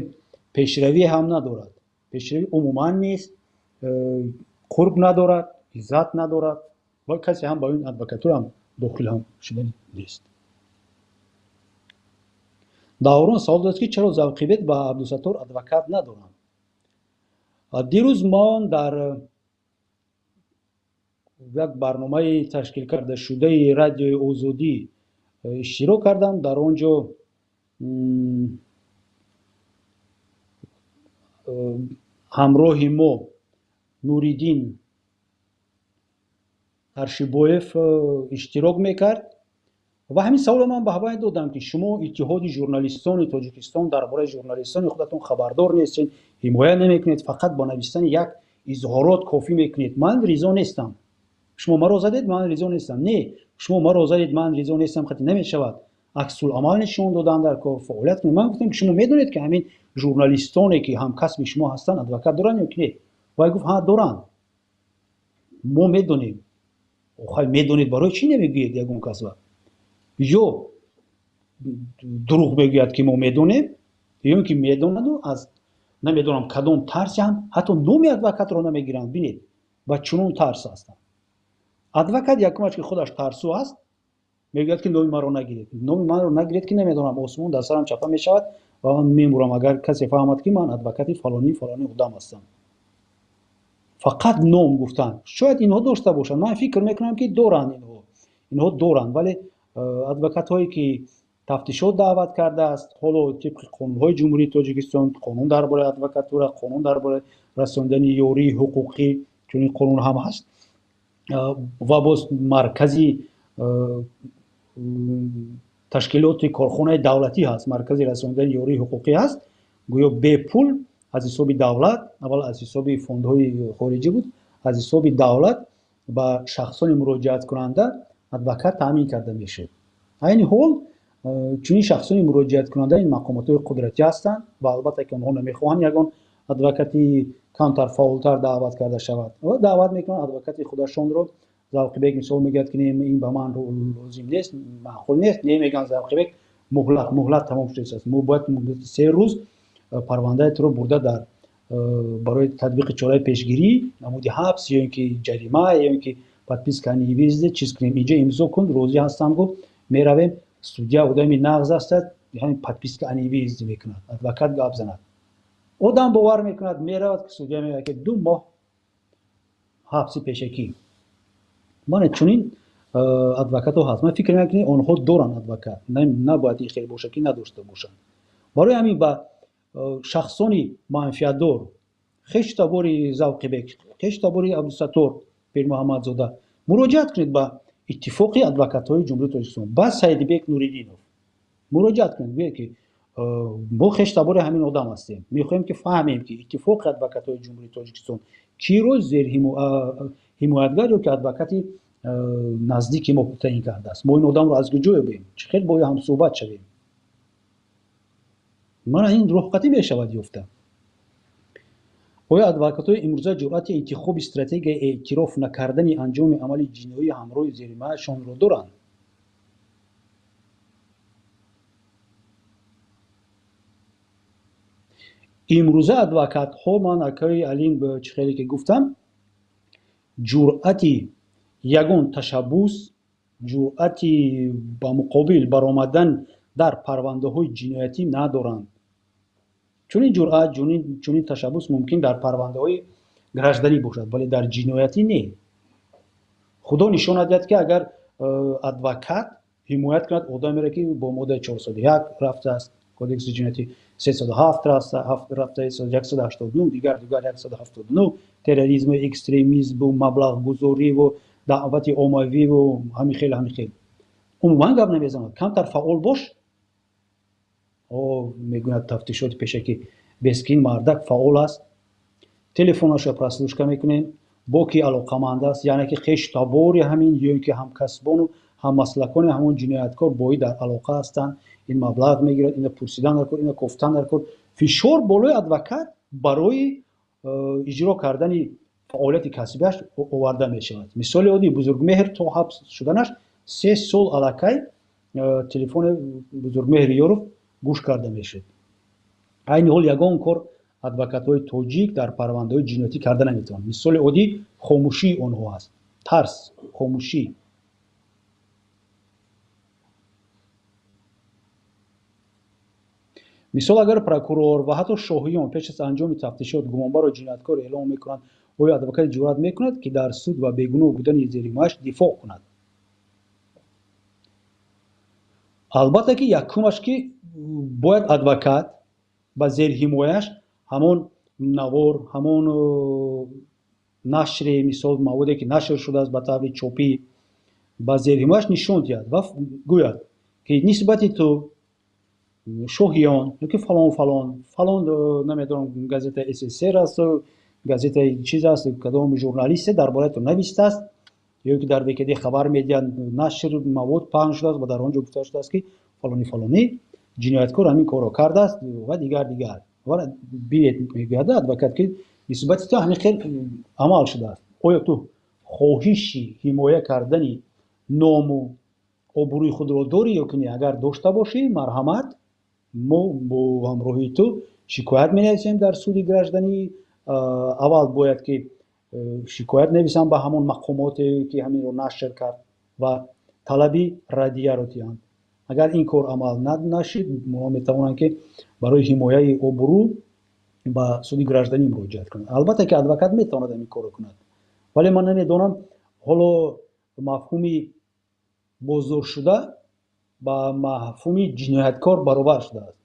пешравӣ ҳам надорад, пешравӣ умуман нест, қурб надорад, иззат надорад ва касе ҳам ба ин адвокатура ҳам дохил ҳам шудани нест. Даврон савол дод, ки чаро Завқибек ба Абдусаттор адвокат надоранд. Дирӯз мо дар як барномаи ташкил кардашудаи Радиои Озодӣ иштирок кардам. Дар он ҷо ҳамроҳи мо Нуриддин Таршибоев иштирок мекард ва ҳамин саволро ман ба ҳавай додам, ки шумо Иттиҳоди журналистони Тоҷикистон дар бораи журналистони худатон хабардор нестед, ҳимоя намекунед, фақат бо навиштани як изҳорот кофӣ мекунед. Ман ризо нестам. Шумо маро задед, ман ризо нестам. Не, шумо маро задед, ман ризо нестам, хати намешавад. Аксуламал нишон додан дар кор, фаъолият кунед. Ман гуфтам, ки шумо медонед, ки ҳамин журналистоне, ки ҳамкасби шумо ҳастанд, адвокат доранд ё ки не? Вай гуфт, ҳа, доранд, мо медонем. Охай, медонед, барои чӣ намегӯед ягон касба? Ё дурӯғ мегӯяд, ки мо медонем, ё ин ки медонаду аз намедонам кадом тарси ҳам ҳатто номи адвокатро намегиранд. Бинед, ба чунон тарс ҳастанд. Адвокат якумаш ки худаш тарсу аст, мегӯяд, ки номи маро нагиред, номи маро нагиред, ки намедонам, осмон дар сарам чапа мешавад ва ман мемурам, агар касе фаҳмад, ки ман адвокати фалонӣ фалонӣ одам ҳастам. Фақат ном гуфтан. Шояд инҳо дошта бошанд, ман фикр мекунам, ки доранд, инҳо доранд, вале адвокатҳое ки тафтишот даъват кардааст, ҳоло тибқи қонунҳои Ҷумҳурии Тоҷикистон, қонун дар бораи адвокатура, қонун дар бораи расондани ёрии ҳуқуқӣ, чунин қонун ҳам ҳаст ва боз маркази ташкилоти корхонаи давлатӣ ҳаст, маркази расондани ёрии ҳуқуқӣ ҳаст, гӯё бепул аз ҳисоби давлат, аввал аз ҳисоби фондҳои хориҷӣ буд, аз ҳисоби давлат ба шахсони муроҷиаткунанда адвокат таъмин карда мешуд. Айни ҳол чунин шахсони муроҷиаткунанда ин мақомотҳои қудратӣ ҳастанд ва албатта ки онҳо намехоҳанд ягон адвокати камтар фаъолтар даъват карда шавад ва даъват мекунанд адвокати худашонро. Завқибек мисол мегӯяд, ки не, ин ба ман лозим нест, маъқул нест. Не, мегӯянд Завқибек, муҳлат тамом шудааст, мо бояд муҳлати 3 рӯз парвандаи туро бурда дар барои татбиқи чораи пешгирӣ, намуди ҳабс ё ин ки ҷарима ё ин ки подписка о невыезде чиз кунем, инҷо имзо кун, розӣ ҳастам, гуфт, меравем. Судья одами нағз астад, ҳамин подписка о невыезде мекунад, адвокат гап занад, одам бовар мекунад, меравад, ки судья мегӯяд, ки 2 моҳ ҳабси пешакӣ. Мана чунин адвокатҳо ҳаст. Ман фикр мекунам, ки онҳо доранд адвокат, набояд ин хел бошад, ки надошта бошанд. Барои ҳамин ба шахсони манфиатдор, хештабори Завқибек, хештабори Абдусаттор Пирмуҳаммадзода муроҷиат кунед ба Иттифоқи адвокатҳои Ҷумҳурии Тоҷикистон, ба Саидбек Нуриддинов муроҷиат кунед, гӯед, ки мо хештабори ҳамин одам ҳастем, мехоҳем, ки фаҳмем, ки Иттифоқи адвокатҳои Ҷумҳурии Тоҷикистон киро зерҳимоятгар ё ки адвокати Наздики мо таъин кардааст. Мо ин одамро аз куҷо ёбем? Чӣ хел бо ӯ ҳамсӯҳбат шавем? Мана ин роҳқатӣ мешавад ёфта. Оё адвокатҳои имрӯза ҷуръати интихоби стратегияи эътироф накардани анҷоми амали ҷиноӣ ҳамроҳи зерҳимояшонро доранд? Имрӯза адвокатҳо, ман акаи Алим чӣ хеле ки гуфтам, ҷуръати ягон ташаббус, ҷуръати ба муқобил баромадан дар парвандаҳои ҷиноятӣ надоранд. Чунин ҷуръат, чунин ташаббус мумкин дар парвандаҳои гражданӣ бошад, вале дар ҷиноятӣ не. Худо нишонад диҳад, ки агар адвокат ҳимоят кунад одамеро, ки бо моддаи 401 рафтааст, кодекси ҷиноятӣ 307 рафта, 189, дигар дигар 179, терроризму экстремизму маблағгузориву даъвати оммавиву ҳамин хел, ҳамин хел. Умуман гап намезанад. Камтар фаъол бош, мегӯяд тафтишоти пешакӣ, бескин мардак фаъол аст, телефонашро прослушка мекунем, бо ки алоқаманд аст, яъне ки хештабори ҳамин ё ин ки ҳамкасбону ҳаммаслакони ҳамон ҷинояткор бо ӯ дар алоқа ҳастанд, ин маблағ мегирад, ина пурсидан дар кор, ина кофтан дар кор. Фишор болои адвокат барои иҷро кардани фаъолияти касбиаш оварда мешавад. Мисоли оддӣ, Бузургмеҳр то ҳабс шуданаш 3 сол аллакай телефони Бузургмеҳри Ёров гӯш карда мешуд. Айни ҳол ягон кор адвокатҳои тоҷик дар парвандаҳои ҷиноятӣ карда наметавонанд. Мисоли оддӣ хомӯшии онҳо аст, тарс, хомӯшӣ. Мисол, агар прокурор ва ҳатто шоҳиён пеш аз анҷоми тафтишот гумонбарро ҷинояткор эълом мекунанд, оё адвокат ҷуръат мекунад, ки дар суд ва бегуноҳ будани зерҳимояш дифоъ кунад? Албатта ки якумаш ки бояд адвокат ба зерҳимояш ҳамон навор, ҳамон нашри, мисол маводе ки нашр шудааст ба таври чопӣ, ба зерҳимояш нишон диҳад ва гӯяд, ки нисбати ту шоҳиён ёки фалон фалон фалон, намедонам, газетаи СССР аст, газетаи чиз аст, кадом журналисте дар бораи ту навистааст, ё ки дар ВКД хабар медиҳанд, нашр мавод паҳн шудааст ва дар он ҷо гуфта шудааст, ки фалони фалонӣ ҷинояткор ҳамин корро кардааст ва дигар дигар. Ва бинед, мегӯяд адвокат, ки нисбати ту ҳамин хел амал шудааст. Оё ту хоҳиши ҳимоя кардани ному обрӯи худро дорӣ ё ки не? Агар дошта бошӣ, марҳамат, мо бо ҳамроҳии ту шикоят менависем дар суди гражданӣ. Аввал бояд ки шикоят нависам ба ҳамон мақомоте, ки ҳаминро нашр кард ва талаби радияро диҳанд. Агар ин кор амал нашид, онҳо метавонанд, ки барои ҳимояи обрӯ ба суди гражданӣ муроҷиат кунанд. Албатта ки адвокат метавонад ҳамин корро кунад, вале ман намедонам, ҳоло мафҳуми боздоштшуда ба мафҳуми ҷинояткор баробар шудааст.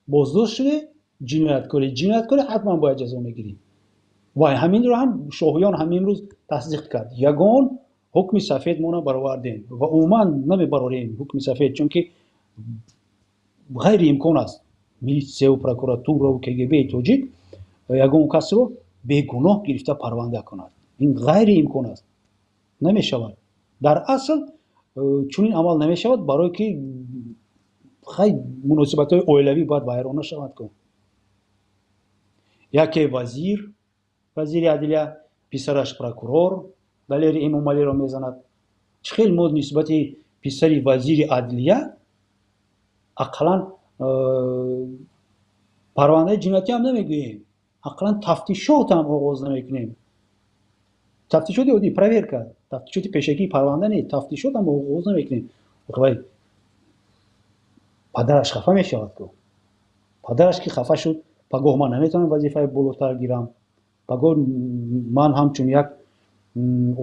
Боздошт шуде, ҷинояткорӣ, ҷинояткорӣ ҳатман бояд ҷазо мегирӣ. Ва ҳаминро ҳам шоҳиён ҳамин рӯз тасдиқ кард. Ягон ҳукми сафед мо набаровардем ва умуман намебарорем ҳукми сафед, чунки ғайриимкон аст милитсияву прокуратураву КГБи тоҷик ягон касро бегуноҳ гирифта парванда кунад. Ин ғайриимкон аст, намешавад. Дар асл чунин амал намешавад, барое ки хай муносибатҳои оилавӣ бояд вайрон нашавад. Ку яке вазир, вазири адлия, писараш прокурор Далери Эмомалиро мезанад. Чӣ хел мо нисбати писари вазири адлия ақаллан парвандаи ҷиноятӣ ҳам намегӯем, ақаллан тафтишот ҳам оғоз намекунем. Тафтишоти оддӣ, проверка, тафтишоти пешакии парванда не, тафтишот ҳам оғоз намекунем. Вай падараш хафа мешавад ку. Падараш ки хафа шуд, пагоҳ ман наметавонам вазифаи болотар гирам, пагоҳ ман ҳамчун як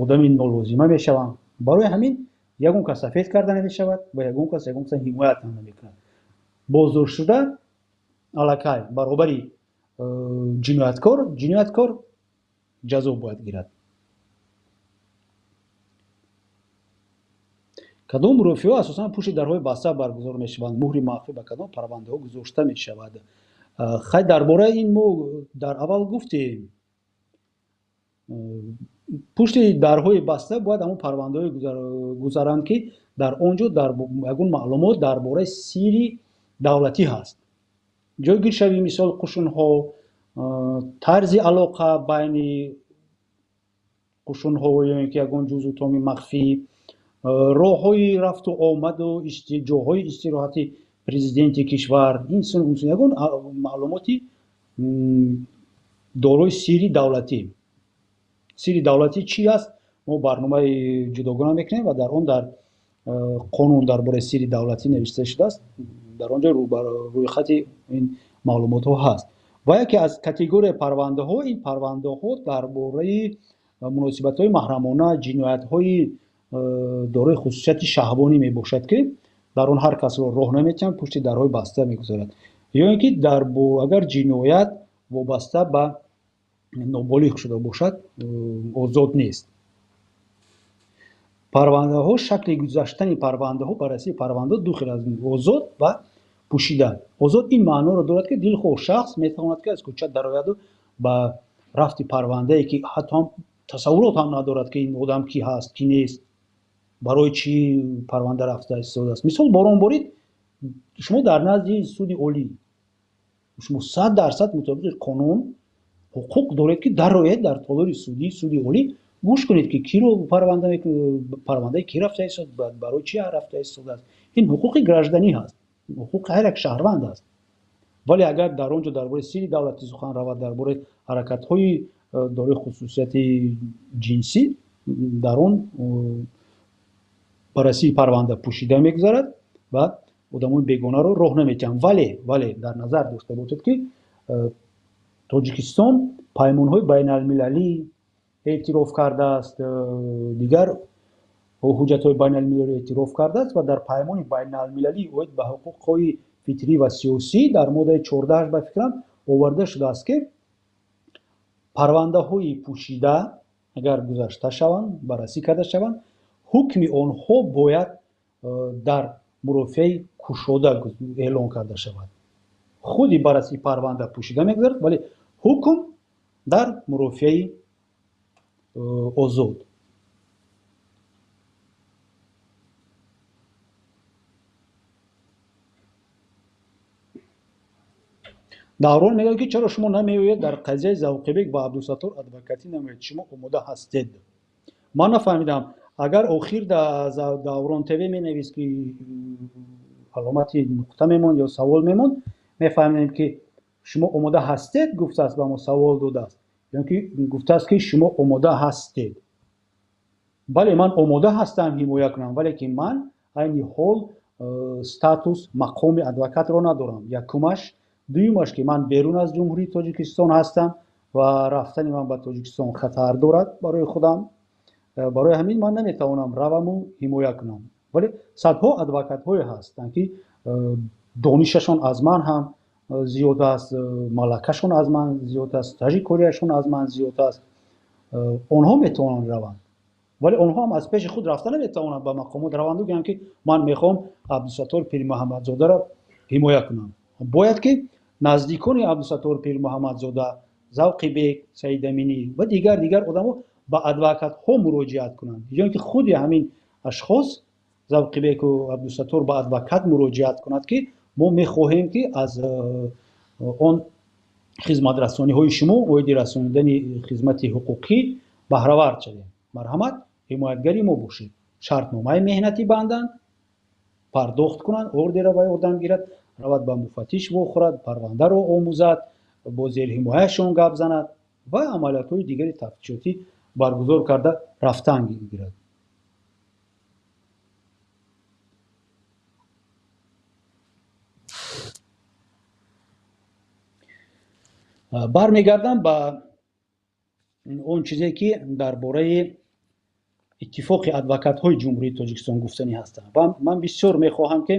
одами нолозима мешавам. Барои ҳамин ягон кас сафед карда намешавад ва ягон кас ягон каса ҳимоят ҳам намекунад. Боздоштшуда аллакай баробари ҷинояткор, ҷинояткор ҷазо бояд гирад. Кадом мурофиаҳо асосан пушти дарҳои баста баргузор мешаванд? Муҳри махфӣ ба кадом парвандаҳо гузошта мешавад? Хай, дар бораи ин мо дар аввал гуфтем. Пушти дарҳои баста бояд ҳамон парвандаҳое гузаранд, ки дар он ҷо дар ягон маълумот дар бораи сирри давлатӣ ҳаст. Ҷойгиршавии мисол қушунҳо, тарзи алоқа байни қушунҳо ё ин ки ягон ҷузъу томи махфӣ, роҳҳои рафту омаду ҷоҳои истироҳати президенти кишвар, ин ягон маълумоти дорои сирри давлатӣ. Сирри давлатӣ чӣ аст? Мо барномаи ҷудогона мекунем ва дар он дар қонун дар бораи сирри давлатӣ навишта шудааст. Дар он ҷо рӯйхати ин маълумотҳо ҳаст. Ва яке аз категорияи парвандаҳо ин парвандаҳо дар бораи муносибатҳои маҳрамона, ҷиноятҳои дорои хусусияти шаҳвонӣ мебошад, ки дар он ҳар касро роҳ наметиҳанд, пушти дарҳои баста мегузорад. Ё ин ки агар ҷиноят вобаста ба ноболиғ шуда бошад, озод нест. Парвандаҳо, шакли гузаштани парвандаҳо, баррасии парвандаҳо ду хел аст: озод ва пӯшида. Озод ин маъноро дорад, ки дилхоҳ шахс метавонад, ки аз кӯча дарояду ба рафти парвандае, ки ҳатто ҳам тасаввурот ҳам надорад, ки ин одам ки ҳаст, ки нест, барои чӣ парванда рафта истодааст. Мисол, борон борид, шумо дар назди суди олӣ, шумо 100% мутобиқи қонун ҳуқуқ доред, ки дароед дар толори суди олӣ, гӯш кунед, ки киро парванда парвандаи ки рафта истод, барои чӣ рафта истодааст. Ин ҳуқуқи гражданӣ ҳаст, ҳуқуқи ҳар як шаҳрванд аст. Вале агар дар он ҷо дар бораи сирри давлатӣ сухан равад, дар бораи ҳаракатҳои дорои хусусияти ҷинсӣ, дар он баррасии парванда пӯшида мегузарад ва одамони бегонаро роҳ наметиҳанд. Вале дар назар дошта бошед, ки Тоҷикистон паймонҳои байналмилалӣ эътироф кардааст, дигар ҳуҷҷатҳои байналмилалӣ эътироф кардааст ва дар паймони байналмилалӣ оид ба ҳуқуқҳои фитрӣ ва сиёсӣ дар моддаи 14 ба фикрам оварда шудааст, ки парвандаҳои пӯшида агар гузашта шаванд, баррасӣ карда шаванд, ҳукми онҳо бояд дар мурофиаи кушода эълон карда шавад. Худи баррасии парванда пӯшида мегузарад, вале ҳукм дар мурофиаи озод. Даврон мегӯяд, ки чаро шумо намеоед дар қазияи Завқибек ва Абдусаттор адвокатӣ намоед, шумо омода ҳастед. Ман нафаҳмидам, агар охир Даврон ТВ менавист, ки аломати нуқта мемонд ё савол мемонд, мефаҳмидем, ки шумо омода ҳастед, гуфтааст, ба мо савол додааст, ё ки гуфтааст, ки шумо омода ҳастед. Бале, ман омода ҳастам ҳимоя кунам, вале ки ман айни ҳол статус мақоми адвокатро надорам. Якумаш. Дуюмаш, ки ман берун аз Ҷумҳурии Тоҷикистон ҳастам ва рафтани ман ба Тоҷикистон хатар дорад барои худам. Барои ҳамин ман наметавонам раваму ҳимоя кунам. Вале садҳо адвокатҳое ҳастанд, ки донишашон аз ман ҳам зиёд аст, малакашон аз ман зиёд аст, стажи кориашон аз ман зиёд аст. Онҳо метавонанд раванд, вале онҳо ҳам аз пеши худ рафта наметавонанд ба мақомот раванду гӯянд, ки ман мехоҳам Абдусаттор Пирмуҳаммадзодаро ҳимоя кунам. Бояд ки наздикони Абдусаттор Пирмуҳаммадзода, Завқибек, Саидаминӣ ва дигар одамо ба адвокатҳо муроҷиат кунанд, ё ин ки худи ҳамин ашхос Завқибеку Абдусаттор ба адвокат муроҷиат кунад, ки мо мехоҳем, ки аз он хизматрасониҳои шумо оиди расонидани хизмати ҳуқуқӣ баҳравар шавем. Марҳамат, ҳимоятгари мо бошед. Шартномаи меҳнатӣ банданд, пардохт кунанд, ордера ба одам гирад, равад ба муфаттиш вохӯрад, парвандаро омӯзад, бо зерҳимояшон гап занад ва амалиётҳои дигари тафтишотӣ баргузор карда рафтан гирад. Бармегардам ба он чизе, ки дар бораи иттифоқи адвокатҳои Ҷумҳурии Тоҷикистон гуфтанӣ ҳастам. Ва ман бисёр мехоҳам, ки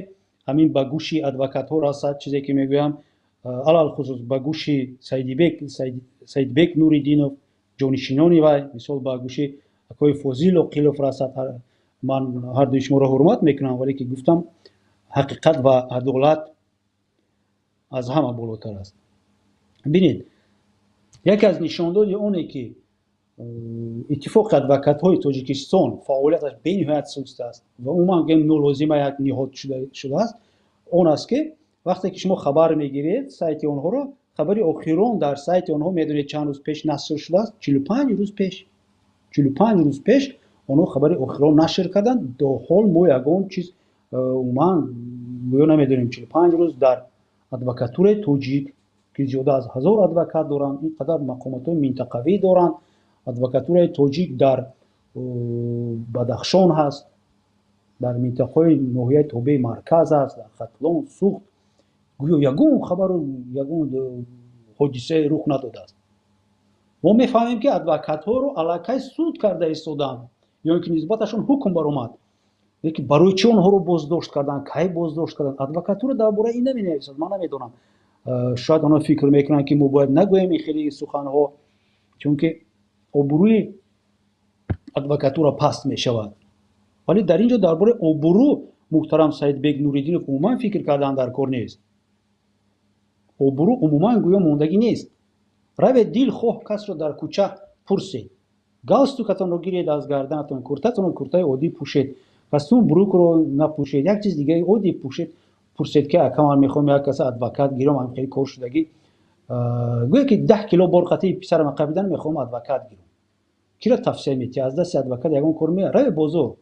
ҳамин ба гӯши адвокатҳо расад, чизе ки мегӯям, алалхусус ба гӯши Саидбек Нуриддинов, ҷонишинони вай, мисол ба гӯши акои Фозил Оқилов расад. Ман ҳардуи шуморо ҳурмат мекунам, вале ки гуфтам, ҳақиқат ва адолат аз ҳама болотар аст. Бинед, яке аз нишондоди оне, ки Иттифоқи адвокатҳои Тоҷикистон фаъолияташ бениҳоят суст аст ва умуман гӯем нолозима як ниҳод шудааст, он аст ки вақте ки шумо хабар мегиред сайти онҳоро, хабари охирон дар сайти онҳо медонед чанд рӯз пеш нашр шудааст? 45 рӯз пеш. 45 рӯз пеш онҳо хабари охирон нашр карданд. До ҳол мо ягон чиз умуман гӯё намедонем. 45 рӯз дар адвокатураи тоҷик, ки зиёда аз 1000 адвокат доранд, ин қадар мақомотҳои минтақавӣ доранд, адвокатураи тоҷик дар Бадахшон ҳаст, дар минтақаҳои ноҳияи тобеи марказ аст, дар Хатлон, Суғд, гӯё ягон хабару ягон ҳодисае рух надодааст. Мо мефаҳмем, ки адвокатҳоро аллакай суд карда истодаанд ё ин ки нисбаташон ҳукм баромад. Лекин барои чӣ онҳоро боздошт карданд, кай боздошт карданд, адвокатура дар бораи ин наменависад. Ман намедонам, шояд онҳо фикр мекунанд, ки мо бояд нагӯем ин хели суханҳо, чунки обрӯи адвокатура паст мешавад. Вале дар ин ҷо дар бораи обрӯ муҳтарам Саидбек Нуриддинов умуман фикр кардан дар кор нест. Обрӯ умуман гӯё мондагӣ нест. Равед дилхоҳ касро дар кӯча пурсед, галстукатонро гиред аз гарданатон, куртатонро куртаи оддӣ пӯшед, костюм брукро напӯшед, як чиз дигари оддӣ пӯшед, пурсед ки ака, ман мехоҳам як каса адвокат гирам, ҳам хеле кор шудагӣ, гӯя ки 10 кило бор қатъи писарам қабидан, мехоҳам адвокат гирам. Киро тавсия метиҳ? Аз дасти адвокат ягон кор меояд? Равед бозор,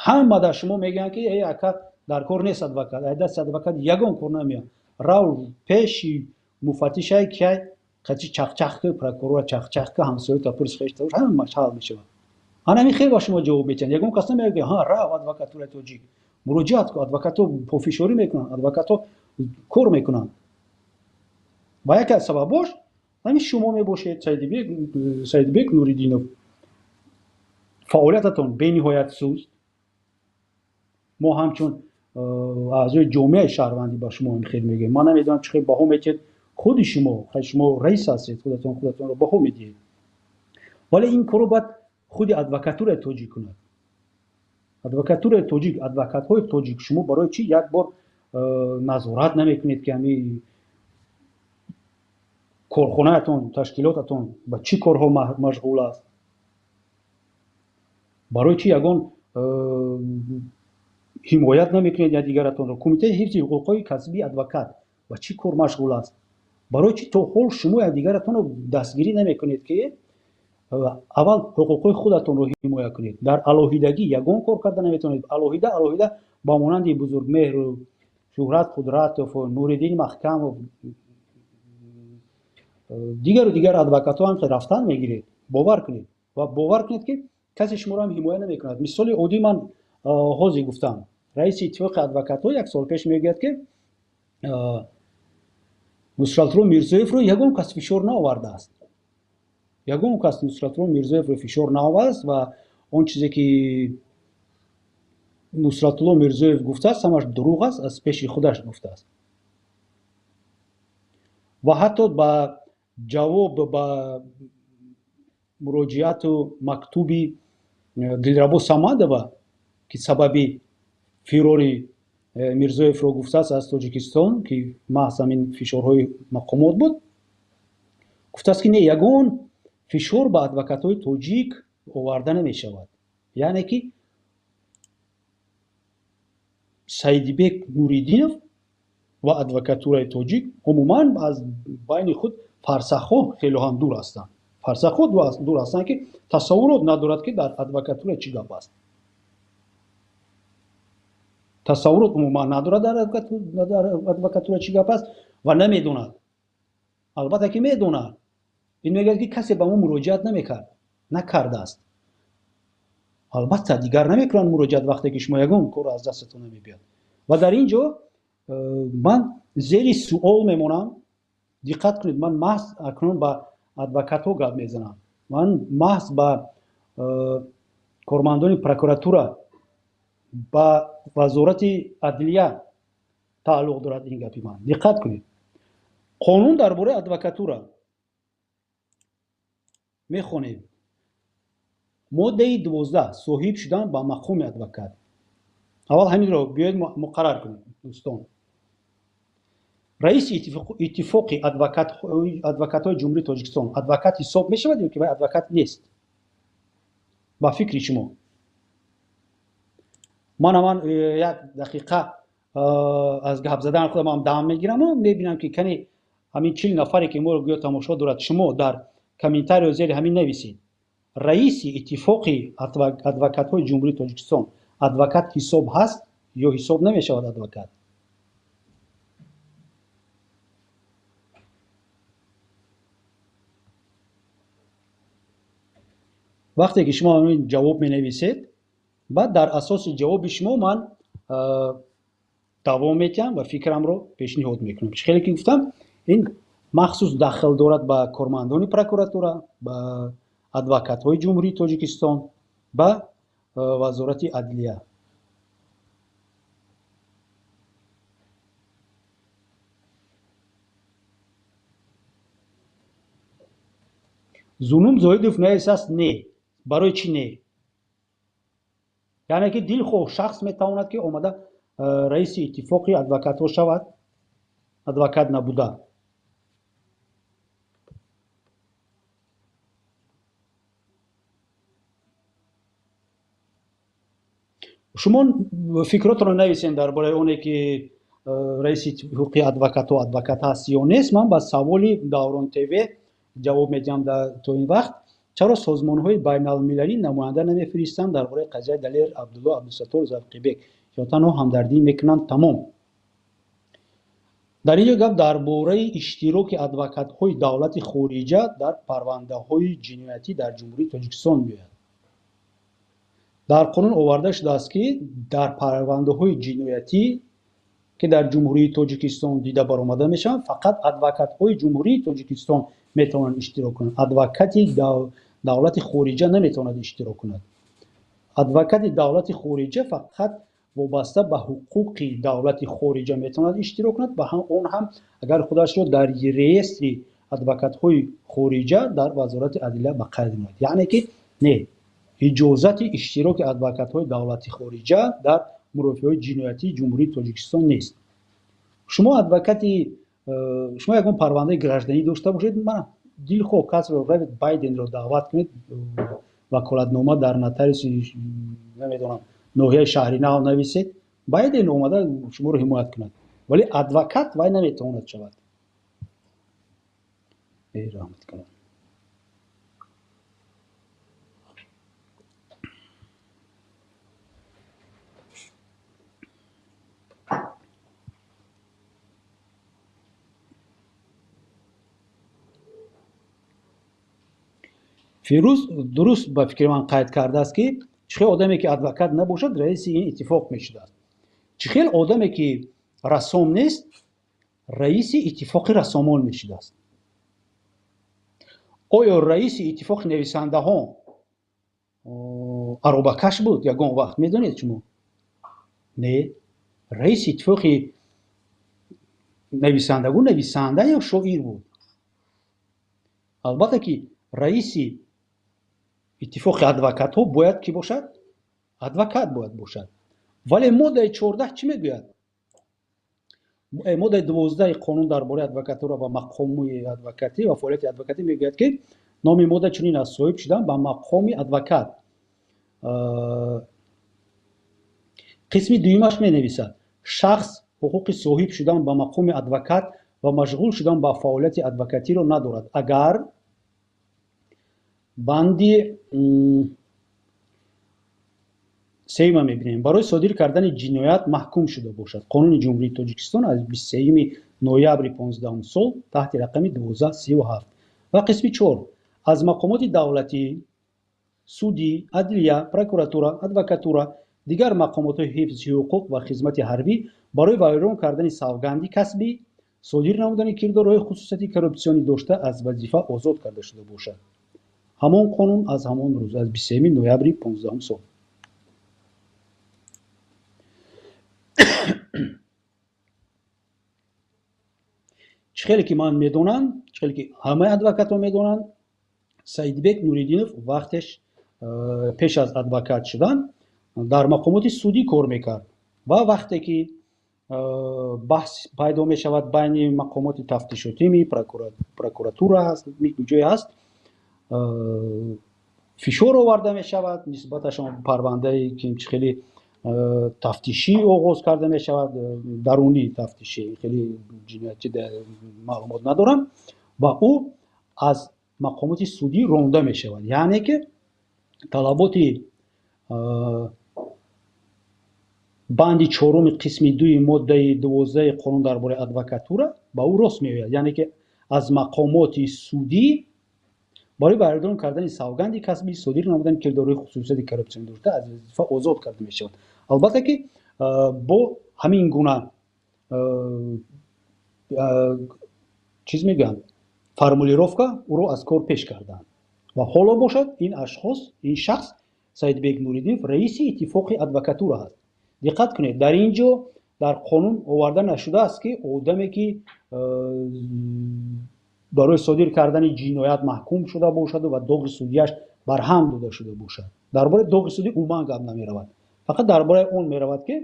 ҳама дар шумо мегӯянд, ки эй ака, дар кор нест адвокат, аз дасти адвокат ягон кор намеояд. Рав пеши муфаттишай, киай қати чақчақ ки, прокурора чақчақ ки, ҳамсоята пурс, хешта, ҳамаш ҳал мешавад. Ҳанами хел ба шумо ҷавоб метиҳанд. Ягон кас намегӯяд, ҳа, рав адвокатураи тоҷик муроҷиат кун, адвокатҳо пофишорӣ мекунанд, адвокатҳо кор мекунанд. Ва яке аз сабабош ҳамин шумо мебошед, Саидбек Нуриддинов. Фаъолиятатон бениҳоят суст. Мо ҳамчун аъзои ҷомеаи шаҳрвандӣ ба шумо ин хел мегӯем. Ман намедонам, чӣ хел баҳо метиҳед худи шумо, шумо раис ҳастед, худатон худатонро баҳо медиҳед, вале ин корро бояд худи адвокатураи тоҷик кунад. Адвокатураи тоҷик, адвокатҳои тоҷик, шумо барои чӣ як бор назорат намекунед, ки ҳамин корхонаатон, ташкилотатон ба чӣ корҳо машғул аст? Барои чӣ ягон ҳимоят намекунед якдигаратонро? Кумитаи ҳифзи ҳуқуқҳои касбии адвокат ба чӣ кор машғул аст? Барои чӣ то ҳол шумо якдигаратонро дастгирӣ намекунед, ки аввал ҳуқуқҳои худатонро ҳимоя кунед? Дар алоҳидагӣ ягон кор карда наметавонед. Алоҳида алоҳида ба монанди Бузургмеҳру Шӯҳрат Қудратову Нуриддин Маҳкамов, дигару дигар адвокатҳо ҳам рафтан мегиред. Бовар кунед ва бовар кунед, ки касе шуморо ҳам ҳимоя намекунад. Мисоли оддӣ ман ҳозир гуфтам, раиси иттифоқи адвокатҳо як сол пеш мегӯяд, ки Нусратулло Мирзоевро ягон кас фишор наовардааст, ягон кас Нусратулло Мирзоевро фишор наовардааст ва он чизе ки Нусратулло Мирзоев гуфтааст, ҳамаш дурӯғ аст, аз пеши худаш гуфтааст. Ва ҳатто ба ҷавоб ба муроҷиату мактуби Дилрабо Самадова, ки сабаби фирори Мирзоевро гуфтааст аз Тоҷикистон, ки маҳз ҳамин фишорҳои мақомот буд, гуфтааст, ки не, ягон фишор ба адвокатҳои тоҷик оварда намешавад. Яъне ки Саидибек Нуриддинов ва адвокатураи тоҷик умуман аз байни худ фарсахҳо хело ҳам дур ҳастанд, фарсахҳо дур ҳастанд, ки тасаввурот надорад, ки дар адвокатура чӣ гап аст, тасаввурот умуман надорад дар адвокатура чӣ гап аст ва намедонад. Албатта ки медонад. Ин мегӯяд, ки касе ба мо муроҷиат намекард, накардааст. Албатта дигар намекунанд муроҷиат, вақте ки шумо ягон корро аз дастатон намебиёд. Ва дар ин ҷо ман зери суол мемонам. Диққат кунед, ман маҳз акнун ба адвокатҳо гап мезанам, ман маҳз ба кормандони прокуратура, ба Вазорати адлия тааллуқ дорад ин гапи ман. Диққат кунед, қонун дар бораи адвокатура мехонем, моддаи 12, соҳиб шудан ба мақоми адвокат. Аввал ҳаминро биёед муқаррар кунем, дӯстон. Раиси иттифоқи адвокатҳои Ҷумҳурии Тоҷикистон адвокат ҳисоб мешавад ё ки вай адвокат нест? Ба фикри шумо. Ман як дақиқа аз гап задан худам дам мегирам, мебинам ки кани ҳамин 40 нафаре ки моро гӯё тамошо дорад, шумо дар комментарио зери ҳамин нависед. Раиси иттифоқи адвокатҳои Ҷумҳурии Тоҷикистон адвокат ҳисоб ҳаст ё ҳисоб намешавад адвокат? Вақте ки шумо ҳамин ҷавоб менависед, баъд дар асоси ҷавоби шумо ман давом метиҳам ва фикрамро пешниҳод мекунам. Чӣ хеле ки гуфтам, ин махсус дахл дорад ба кормандони прокуратура, ба адвокатҳои Ҷумҳурии Тоҷикистон, ба Вазорати адлия. Зунум Зоидов нависааст не. Барои чӣ не? Яъне ки дилхоҳ шахс метавонад ки омада раиси иттифоқи адвокатҳо шавад, адвокат набуда. Шумо фикротро нависен дар бораи оне ки раиси иттифоқи адвокатҳо адвокат ҳаст ё нест. Ман ба саволи Даврон ТВ ҷавоб медиҳам то ин вақт. Чаро созмонҳои байналмилалӣ намоянда намефиристанд дар бораи қазияи Далер Абдулло Абдусаттор Завқибек ё танҳо ҳамдардӣ мекунанд тамом? Дар ин ҷо гап дар бораи иштироки адвокатҳои давлати хориҷа дар парвандаҳои ҷиноятӣ дар Ҷумҳурии Тоҷикистон меояд. Дар қонун оварда шудааст ки дар парвандаҳои ҷиноятӣ ки дар Ҷумҳурии Тоҷикистон дида баромада мешаванд, фақат адвокатҳои Ҷумҳурии Тоҷикистон метавонанд иштирок кунанд. Адвокати давлати хориҷа наметавонад иштирок кунад. Адвокати давлати хориҷа фақат вобаста ба ҳуқуқи давлати хориҷа метавонад иштирок кунад ва он ҳам агар худашро дар реестри адвокатҳои хориҷа дар Вазорати адлия ба қайд гирад. Яъне ки не, иҷозати иштироки адвокатҳои давлати хориҷа дар мурофиаҳои ҷиноятии Ҷумҳурии Тоҷикистон нест. Шумо адвокати шумо ягон парвандаи гражданӣ дошта бошед, ман дилхоҳ касро равед Байденро даъват кунед, ваколатнома дар нотариуси намедонам ноҳияи шаҳри нав нависед, Байден омада шуморо ҳимоят кунад, вале адвокат вай наметавонад шавад. Раҳмат кунам. Фирӯз дуруст ба фикри ман қайд кардааст ки чӣ хел одаме ки адвокат набошад раиси ин иттифоқ мешудааст. Чӣ хел одаме ки рассом нест раиси иттифоқи рассомон мешудааст. Оё раиси иттифоқи нависандаҳо аробакаш буд ягон вақт, медонед шумо? Не. Раиси иттифоқи нависандагон нависанда ё шоир буд? Албатта ки раиси иттифоқи адвокатҳо бояд ки бошад? Адвокат бояд бошад. Вале моддаи 14 чӣ мегӯяд? Моддаи 12 қонун дар бораи адвокатура ва мақоми адвокатӣ ва фаъолияти адвокатӣ мегӯяд ки номи модда чунин аст: соҳиб шудан ба мақоми адвокат. Қисми дуюмаш менависад: шахс ҳуқуқи соҳиб шудан ба мақоми адвокат ва машғул шудан ба фаъолияти адвокатиро надорад, агар банди сеюма мебинем, барои содир кардани ҷиноят маҳкум шуда бошад. Қонуни Ҷумҳурии Тоҷикистон аз 23 ноябри 15 сол таҳти рақами 1237. Ва қисми 4: аз мақомоти давлатӣ, судӣ, адлия, прокуратура, адвокатура, дигар мақомотҳои ҳифзи ҳуқуқ ва хизмати ҳарбӣ барои вайрон кардани савганди касбӣ, содир намудани кирдорҳои хусусияти коррупсионӣ дошта аз вазифа озод карда шуда бошад. Ҳамон қонун аз ҳамон рӯз, аз 23 ноябри 15 сол. Чӣ хеле ки ман медонам, чӣ хеле ки ҳамаи адвокатҳо медонанд, Саидбек Нуриддинов вақтеш пеш аз адвокат шудан дар мақомоти судӣ кор мекард ва вақте ки Баҳс пайдо мешавад байни мақомоти тафтишотӣ, прокуратура ҳаст, ҷое ҳаст, фишор оварда мешавад нисбаташон, парвандае ки хеле тафтишӣ оғоз карда мешавад, дарунӣ тафтишӣ, хеле ҷиноятӣ маълумот надорам, ва ӯ аз мақомоти судӣ ронда мешавад. Яъне ки талаботи банди чоруми қисми дуи моддаи 12 қонун дар бораи адвокатура ба ӯ рост меояд, яъне ки аз мақомоти судӣ барои бардорон кардани савганди касбӣ, содир намудани кирдорҳои хусусияти коррупсионӣ дошта, аз вазифа озод карда мешавад. Албатта ки бо ҳамин гуна, чиз мегӯянд, формулировка ӯро аз кор пеш карданд. Ва ҳоло бошад, ин ашхос, ин шахс Саидбек Нуриддинов раиси Иттифоқи адвокатура ҳаст. Диққат кунед, дар ин ҷо дар қонун оварда нашудааст, ки одаме ки барои содир кардани ҷиноят маҳкум шуда бошаду ва доғи судияш барҳам дода шуда бошад. Дар бораи доғи судӣ умуман гап намеравад, фақат дар бораи он меравад, ки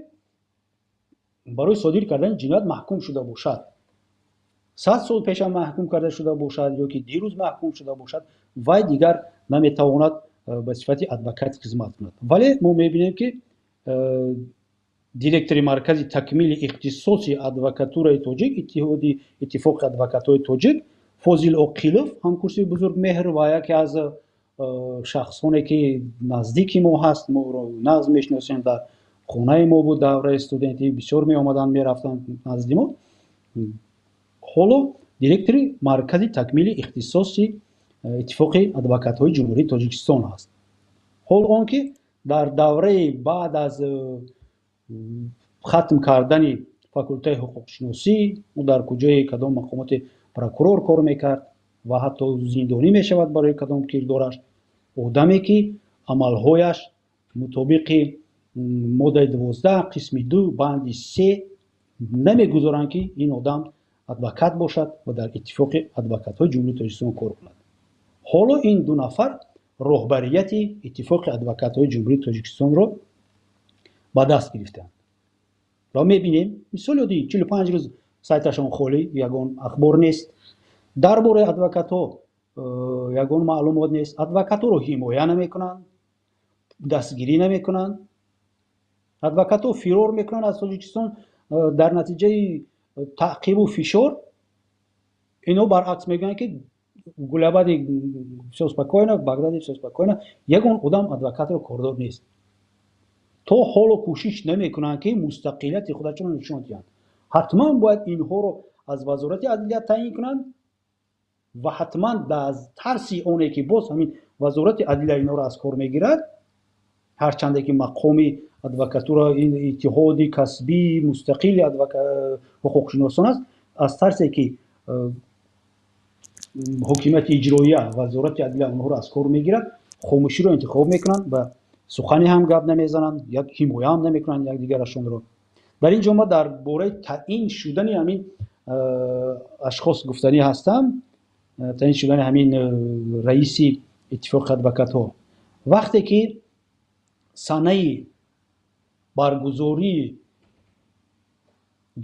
барои содир кардани ҷиноят маҳкум шуда бошад, 100 сол пешам маҳкум карда шуда бошад ё ки дирӯз маҳкум шуда бошад, вай дигар наметавонад ба сифати адвокат хизмат кунад. Вале мо мебинем, ки директори Маркази такмили ихтисоси адвокатураи тоҷик, иттиҳоди Иттифоқи адвокатҳои тоҷик, Фозил Оқилов, ҳамкурси Бузургмеҳр ва яке аз шахсоне ки наздики мо ҳаст, мо ӯро нағз мешиносем, дар хонаи мо буд, давраи студентӣ бисёр меомаданд, мерафтанд назди мо, ҳоло директори Маркази такмили ихтисоси Иттифоқи адвокатҳои Ҷумҳурии Тоҷикистон ҳаст. Ҳол он ки дар давраи баъд аз хатм кардани факултаи ҳуқуқшиносӣ ӯ дар куҷои кадом мақомоти прокурор кор мекард ва ҳатто зиндонӣ мешавад барои кадом кирдораш. Одаме ки амалҳояш мутобиқи моддаи 12 қисми 2 банди 3 намегузоранд, ки ин одам адвокат бошад ва дар Иттифоқи адвокатҳои Ҷумҳурии Тоҷикистон кор кунад. Ҳоло ин ду нафар роҳбарияти Иттифоқи адвокатҳои Ҷумҳурии Тоҷикистонро ба даст гирифтаанд ва мебинем, мисоли оддӣ, 45 рӯз сайташон холӣ, ягон ахбор нест дар бораи адвокатҳо, ягон маълумот нест, адвокатҳоро ҳимоя намекунанд, дастгирӣ намекунанд. Адвокатҳо фирор мекунанд аз Тоҷикистон дар натиҷаи таъқибу фишор. Ино баръакс мегӯянд, ки Гулябади всё спокойно, Багдади всё спокойно, ягон одам адвокатро кордор нест. То ҳоло кӯшиш намекунанд, ки мустақилияти худашонро нишон диҳанд. Ҳатман бояд инҳоро аз Вазорати адлия таъин кунанд ва ҳатман аз тарси оне ки боз ҳамин Вазорати адлия инҳоро аз кор мегирад, ҳарчанде ки мақоми адвокатура ин иттиҳоди касбии мустақили ҳуқуқшиносон аст, аз тарсе ки ҳокимияти иҷроия, Вазорати адлия онҳоро аз кор мегирад, хомӯширо интихоб мекунанд ва сухане ҳам гап намезананд, як ҳимоя ҳам намекунанд якдигарашонро. Дар ин ҷо ма дар бораи таъин шудани ҳамин ашхос гуфтанӣ ҳастам, таъин шудани ҳамин раиси Иттифоқи адвокатҳо. Вақте ки санаи баргузории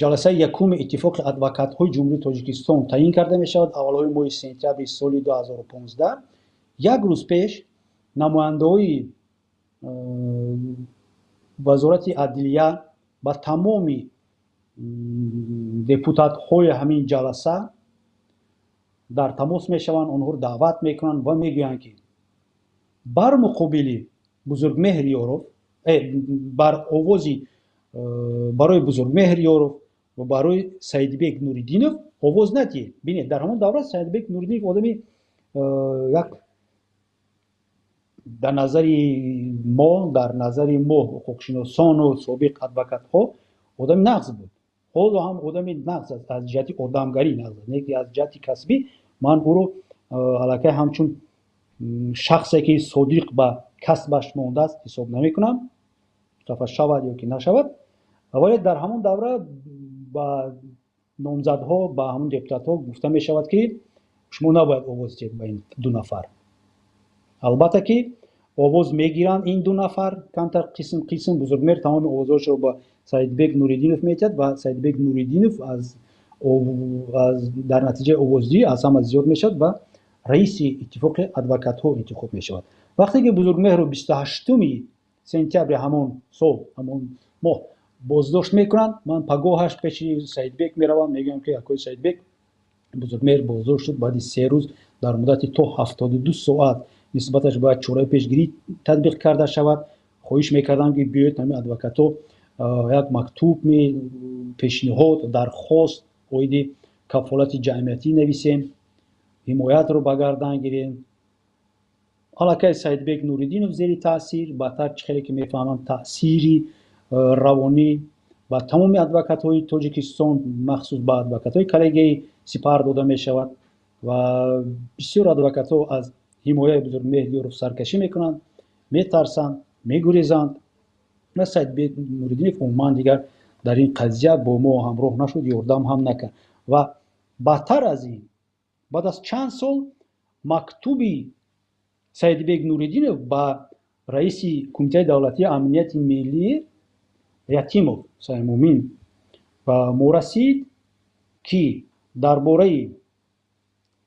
ҷаласаи якуми Иттифоқи адвокатҳои Ҷумҳурии Тоҷикистон таъин карда мешавад, аввалҳои моҳи сентябри соли 2015, як рӯз пеш намояндаҳои Вазорати адлия ба тамоми депутатҳои ҳамин ҷаласа дар тамос мешаванд, онҳоро даъват мекунанд ва мегӯянд, ки бар муқобили Бузургмеҳр Ёров, бар овози барои Бузургмеҳр Ёров ва барои Саидбек Нуриддинов овоз надиҳед. Бинед, дар ҳамон давра Саидбек Нуриддинов одами як дар назари мо, дар назари мо ҳуқуқшиносону собиқ адвокатҳо, одами нағз буд. Ҳоло ҳам одами нағз аст, аз ҷиҳати одамгарӣ нағз аст, не ки аз ҷиҳати касбӣ. Ман ӯро аллакай ҳамчун шахсе ки содиқ ба касбаш мондааст ҳисоб намекунам, хафа шавад ё ки нашавад. Вале дар ҳамон давра ба номзадҳо, ба ҳамон депутатҳо гуфта мешавад, ки шумо набояд овоз диҳед ба ин ду нафар. Албатта ки Овоз мегиранд ин ду нафар, камтар қисм қисм. Бузургмеҳр тамоми овозҳошро ба Саидбек Нуриддинов метиҳад ва Саидбек Нуриддинов аз дар натиҷаи овоздиҳӣ аз ҳама зиёд мешавад ва раиси иттифоқи адвокатҳо интихоб мешавад. Вақте ки Бузургмеҳрро 28 сентябри ҳамон сол, ҳамон моҳ боздошт мекунанд, ман пагоҳаш пеши Саидбек меравам, мегӯям ки акои Саидбек, Бузургмеҳр боздошт шуд, баъди 3 рӯз дар муддати то 72 соат нисбаташ бояд чораи пешгирӣ татбиқ карда шавад. Хоҳиш мекардам ки биёед ҳамин адвокатҳо як мактуб пешниҳод, дархост оиди кафолати ҷамъиятӣ нависем, ҳимоятро ба гардан гирем. Аллакай Саидбек Нуриддинов зери таъсир, баъдтар чӣ хеле ки мефаҳмам, таъсири равонӣ ба тамоми адвокатҳои Тоҷикистон, махсус ба адвокатҳои коллегияи сипар дода мешавад ва бисёр адвокатҳо аз ҳимояи Бузургмеҳр Ёров саркашӣ мекунанд, метарсанд, мегурезанд. Ва Саидбек Нуриддинов умуман дигар дар ин қазия бо мо ҳамроҳ нашуд, ёрдам ҳам накард. Ва баъдтар аз ин, баъд аз чанд сол, мактуби Саидбек Нуриддинов ба раиси Кумитаи давлатии амнияти миллӣ Ятимов Саймумин ба мо расид, ки дар бораи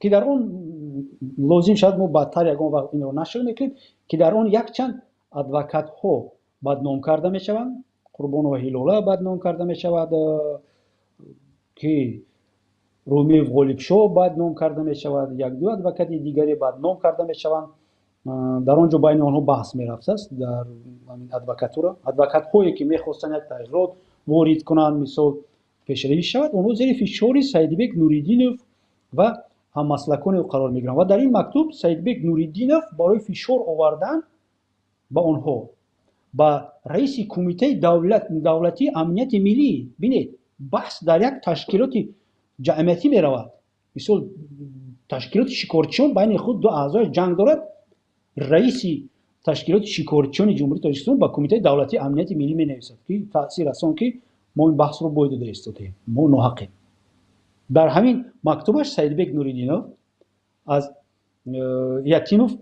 ки дар он лозим шавад мо баъдтар ягон вақт инро нашр мекунем, ки дар он якчанд адвокатҳо бадном карда мешаванд. Қурбонова Ҳилола бадном карда мешавад, ки Румиев Ғолибшоҳ бадном карда мешавад, як-ду адвокати дигаре бадном карда мешаванд. Дар он ҷо байни онҳо баҳс мерафтааст дар адвокатура. Адвокатҳое ки мехостанд як тағйирот ворид кунанд, мисол пешравӣ шавад, онҳо зери фишори Саидбек Нуриддинов ва ҳаммаслакони ӯ қарор мегиранд. Ва дар ин мактуб Саидбек Нуриддинов барои фишор овардан ба онҳо, ба раиси Кумитаи давлатии амнияти миллӣ, бинед, баҳс дар як ташкилоти ҷамъиятӣ меравад. Мисол ташкилоти шикорчиён байни худ ду аъзояш ҷанг дорад. Раиси ташкилоти шикорчиёни Ҷумҳурии Тоҷикистон ба Кумитаи давлатии амнияти миллӣ менависад, ки таъсир расон, ки мо ин баҳсро боид дода истодаем, мо ноҳақем. Дар ҳамин мактубаш Саидбек Нуриддинов аз Ятимов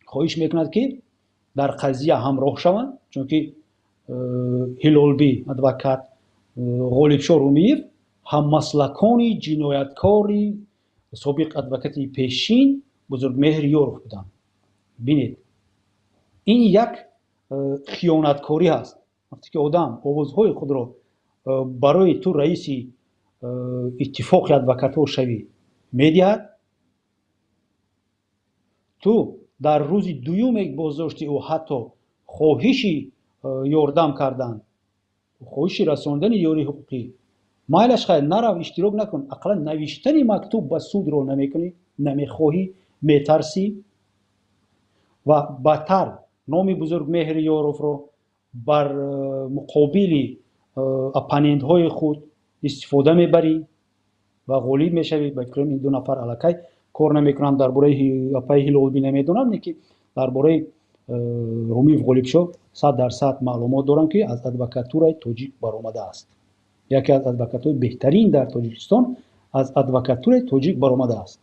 хоҳиш мекунад, ки дар қазия ҳамроҳ шаванд, чунки Ҳилолбӣ адвокат Ғолибшоҳ Румиев ҳаммаслакони ҷинояткори собиқ адвокати пешин Бузургмеҳр Ёров буданд. Бинед, ин як хиёнаткорӣ ҳаст. Вақте ки одам овозҳои худро барои ту раиси иттифоқи адвокатҳо шавӣ медиҳад, ту дар рӯзи дуюме боздошти ӯ ҳатто хоҳиши ёрдам кардан, хоҳиши расондани ёрии ҳуқуқӣ, майлаш хайр, нарав, иштирок накун, ақаллан навиштани мактуб ба судро намекунӣ, намехоҳӣ, метарсӣ. Ва баъдтар номи Бузургмеҳр Ёровро бар муқобили оппонентҳои худ истифода мебарӣ ва ғолиб мешавӣ. Ба фикрам ин ду нафар аллакай кор намекунанд. Дар бораи апаи Ҳилолбӣ намедонам, лекин дар бораи Румиев Ғолибшоҳ 100% маълумот дорам, ки аз адвокатураи тоҷик баромадааст. Яке аз адвокатҳои беҳтарин дар Тоҷикистон аз адвокатураи тоҷик баромадааст.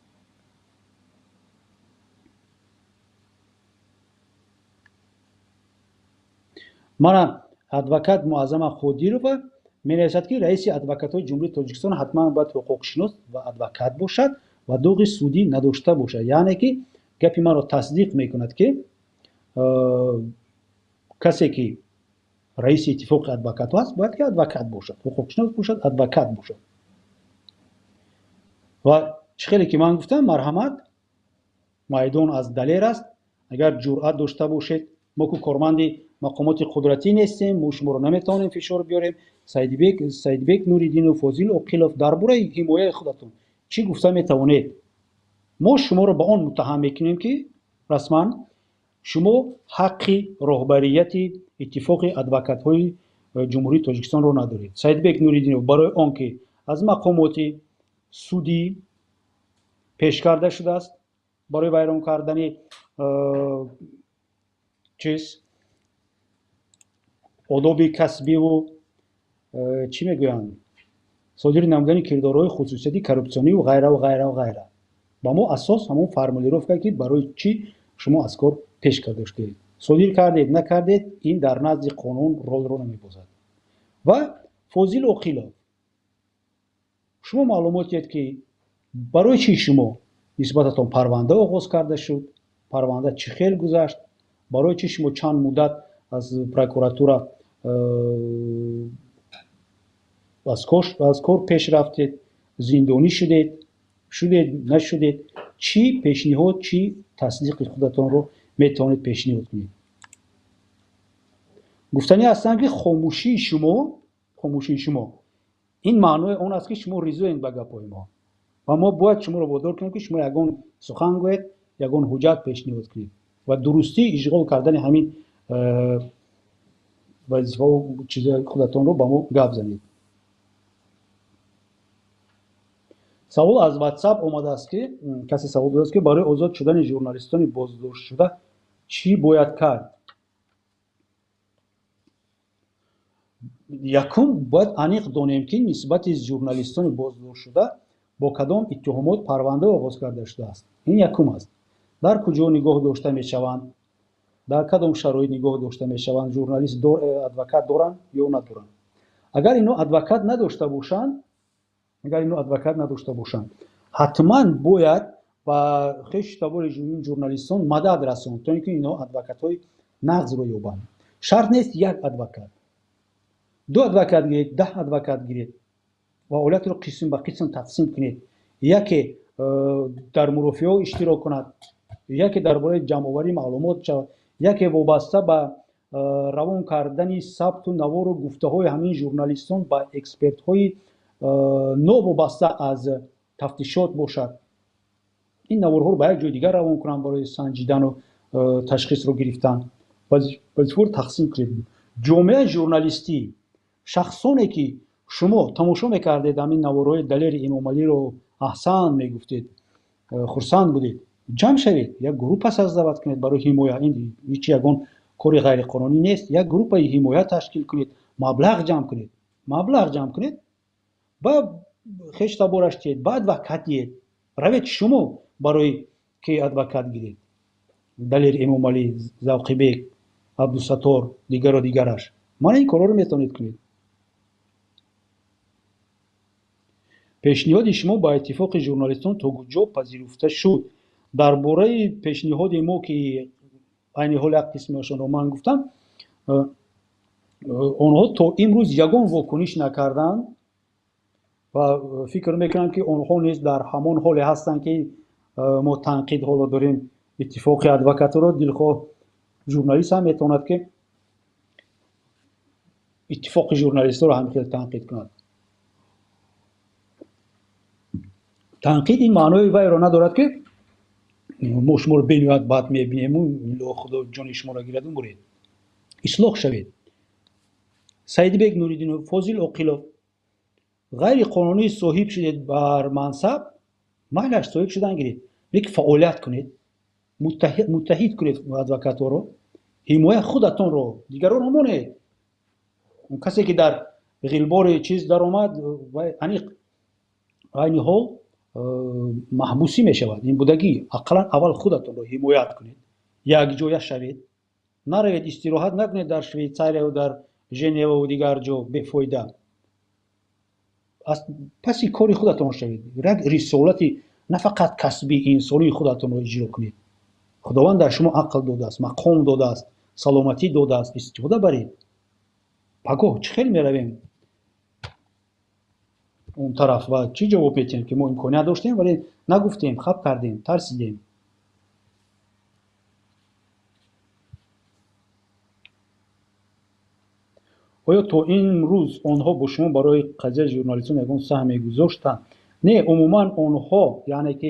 Мана адвокат Муаззама Қодирова менависад, ки раиси адвокатҳои Ҷумҳурии Тоҷикистон ҳатман бояд ҳуқуқшинос ва адвокат бошад ва доғи судӣ надошта бошад. Яъне ки гапи маро тасдиқ мекунад, ки касе ки раиси иттифоқи адвокатҳо аст, бояд ки адвокат бошад, ҳуқуқшинос бошад, адвокат бошад. Ва чӣ хеле ки ман гуфтам, марҳамат, майдон аз далер аст. Агар ҷуръат дошта бошед, мо ку корманди мақомоти қудратӣ нестем, мо шуморо наметавонем фишор биёрем. Саидбек Нуриддинов, Фозил Оқилов, дар бораи ҳимояи худатон чӣ гуфта метавонед? Мо шуморо ба он муттаҳам мекунем, ки расман шумо ҳаққи роҳбарияти иттифоқи адвокатҳои Ҷумҳурии Тоҷикистонро надоред. Саидбек Нуриддинов барои он ки аз мақомоти судӣ пеш карда шудааст барои вайрон кардани чиз одоби касбиву чӣ мегӯянд, содири намудани кирдорҳои хусусияти коррупсиониву ғайраву ғайраву ғайра. Ба мо асос ҳамон формулировка, ки барои чӣ шумо аз кор пеш карда шудед. Содир кардед, накардед, ин дар назди қонун ролро намебозад. Ва Фозил Оқилов, шумо маълумот диҳед, ки барои чӣ шумо нисбататон парванда оғоз карда шуд, парванда чӣ хел гузашт, барои чӣ шумо чанд муддат аз прокуратура аз кор пеш рафтед, зиндонӣ шудед, шудед, нашудед, чӣ пешниҳод, чӣ тасдиқи худатонро метавонед пешниҳод кунед. Гуфтанӣ ҳастанд, ки хомӯшии шумо ин маънои он аст, ки шумо ризоед ба гапҳои мо ва мо бояд шуморо водор кунем, ки шумо ягон сухан гӯед, ягон ҳуҷҷат пешниҳод кунед ва дурустии ишғол кардани ҳамин вазифаву чизҳои худатонро ба мо гап занед. Савол аз WhatsApp омадааст, ки касе савол додааст, ки барои озод шудани журналистони боздоштшуда чӣ бояд кард? Якум, бояд аниқ донем, ки нисбати журналистони боздоштшуда бо кадом иттиҳомот парванда оғоз карда шудааст. Ин якум аст. Дар куҷо нигоҳ дошта мешаванд, дар кадом шароит нигоҳ дошта мешаванд, журналист адвокат доранд ё надоранд. Агар ино адвокат надошта бошанд, агар ино адвокат надошта бошанд, ҳатман бояд ба хешу табори ин журналистон мадад расонд, то ин ки ино адвокатҳои нағзро ёбанд. Шарт нест як адвокат, ду адвокат гиред, 10 адвокат гиред ва ҳолатро қисм ба қисм тақсим кунед. Яке дар мурофиаҳо иштирок кунад, яке дар бораи ҷамъоварии маълумот шавад, яке вобаста ба равон кардани сабту навору гуфтаҳои ҳамин журналистон ба экспертҳои новобаста аз тафтишот бошад. Ин наворҳоро ба як ҷои дигар равон кунанд барои санҷидану ташхисро гирифтан. Вазифаро тақсим кунед. Ҷомеаи журналистӣ, шахсоне ки шумо тамошо мекардед ҳамин наворҳои Далери Эмомалиро аҳсан мегуфтед, хурсанд будед, ҷамъ шавед, як группа создават кунед барои ҳимоя. Ин ҳеҷ ягон кори ғайриқонунӣ нест. Як группаи ҳимоя ташкил кунед, маблағ ҷамъ кунед, маблағ ҷамъ кунед ба хештабораш диҳед, ба адвокат диҳед. Равед шумо барои ки адвокат гиред. Далер Эмомалӣ, Завқибек, Абдусаттор, дигару дигараш. Мана ин корҳоро метавонед кунед. Пешниҳоди шумо ба иттифоқи журналистон то куҷо пазируфта шуд? Дар бораи пешниҳоди мо, ки айни ҳол як қисмашонро ман гуфтам, онҳо то имрӯз ягон вокуниш накарданд ва фикр мекунам, ки онҳо низ дар ҳамон ҳоле ҳастанд, ки мо танқид ҳоло дорем иттифоқи адвокатро. Дилхоҳ журналист ҳам метавонад, ки иттифоқи журналистҳоро ҳам хел танқид кунад. Танқид ин маънои вайро надорад, ки мо шуморо бениҳоят бад мебинему худо ҷони шуморо гираду муред. Ислоҳ шавед. Саидбек Нуриддинов, Фозил Оқилов, ғайриқонунӣ соҳиб шудед бар мансаб, майлаш соҳиб шудан гиред, лекин фаъолият кунед, муттаҳид кунед адвокатҳоро, ҳимоя худатонро, дигаронро монед. Он касе ки дар ғилбори чиз даромад, вай аниқ айни ҳол маҳбусӣ мешавад. Ин будагӣ ақаллан аввал худатонро ҳимоят кунед, якҷоя шавед, наравед истироҳат накунед дар Швейтсарияву дар Женеваву дигар ҷо бефоида. Аз паси кори худатон шавед, як рисолати на фақат касбӣ, инсонии худатонро иҷро кунед. Худованд дар шумо ақл додааст, мақом додааст, саломатӣ додааст, истифода баред. Пагоҳ чӣ хел меравем он тараф ва чӣ ҷавоб медиҳем, ки мо имконият доштем, вале нагуфтем, хаб кардем, тарсидем. Оё то имрӯз онҳо бо шумо барои қазияи журналистон ягон саҳме гузоштанд? Не, умуман онҳо, яъне ки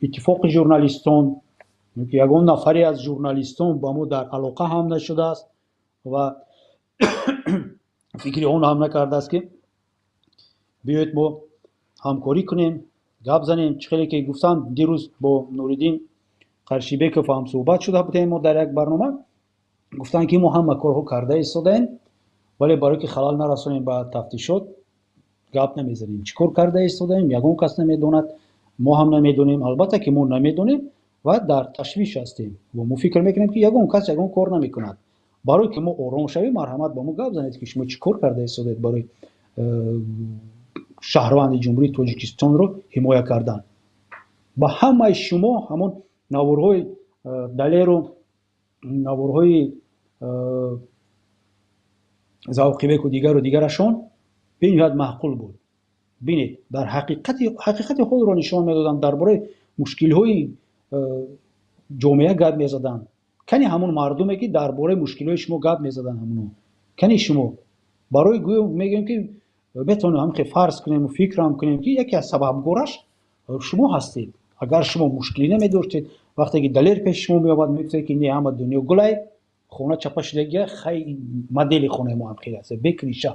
иттифоқи журналистон, ки ягон нафаре аз журналистон ба мо дар алоқа ҳам нашудааст ва фикри он ҳам накардааст, ки биёед мо ҳамкорӣ кунем, гап занем. Чӣ хеле ки гуфтам, дирӯз бо Нуриддин Қаршибеков ҳам суҳбат шуда будем мо дар як барнома. Гуфтанд, ки мо ҳама корҳо карда истодаем, вале барое ки халал нарасонем ба тафтишот гап намезанем. Чӣ кор карда истодаем, ягон кас намедонад, мо ҳам намедонем. Албатта ки мо намедонем, ва дар ташвиш ҳастем ва мо фикр мекунем, ки ягон кас ягон кор намекунад. Барои ки мо ором шавем, марҳамат, ба мо гап занед, ки шумо чӣ кор карда истодед барои шаҳрванди Ҷумҳурии Тоҷикистонро ҳимоя кардан. Ба ҳамаи шумо ҳамон наворҳои Далеру наворҳои Завқибеку дигару дигарашон бениҳоят маъқул буд. Бинед, дар ҳақиқати ҳолро нишон медоданд, дар бораи мушкилҳои ҷомеа гап мезаданд. Кани ҳамон мардуме, ки дар бораи мушкилҳои шумо гап мезаданд, ҳамоно кани шумо? Барои гӯё мегӯем, ки метавонем ҳамхе фарз кунем, фикрам кунем, ки яке аз сабабгораш шумо ҳастед. Агар шумо мушкилӣ намедоштед, вақте ки Далер пеши шумо меомад, мегуфтед, ки не, ҳама дунё гулай, хона чапа шудагия, хай модели хонаи мо ҳам хеле аст, бекриша.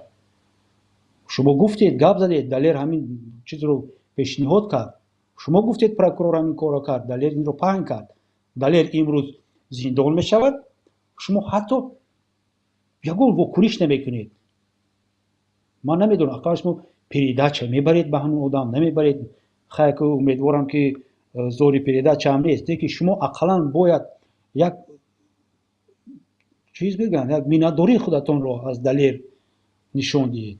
Шумо гуфтед, гап задед, Далер ҳамин чизро пешниҳод кард. Шумо гуфтед, прокурор ҳамин корро кард, Далер инро паҳн кард. Далер имрӯз зиндон мешавад, шумо ҳатто ягон вокуниш намекунед. Ман намедонам, ақаллан шумо передача мебаред ба ҳамон одам, намебаред. Хай, ки умедворам, ки зори передача ҳам нест, лекин шумо ақаллан бояд як чиз бигӯям, як миннатдории худатонро аз Далер нишон диҳед.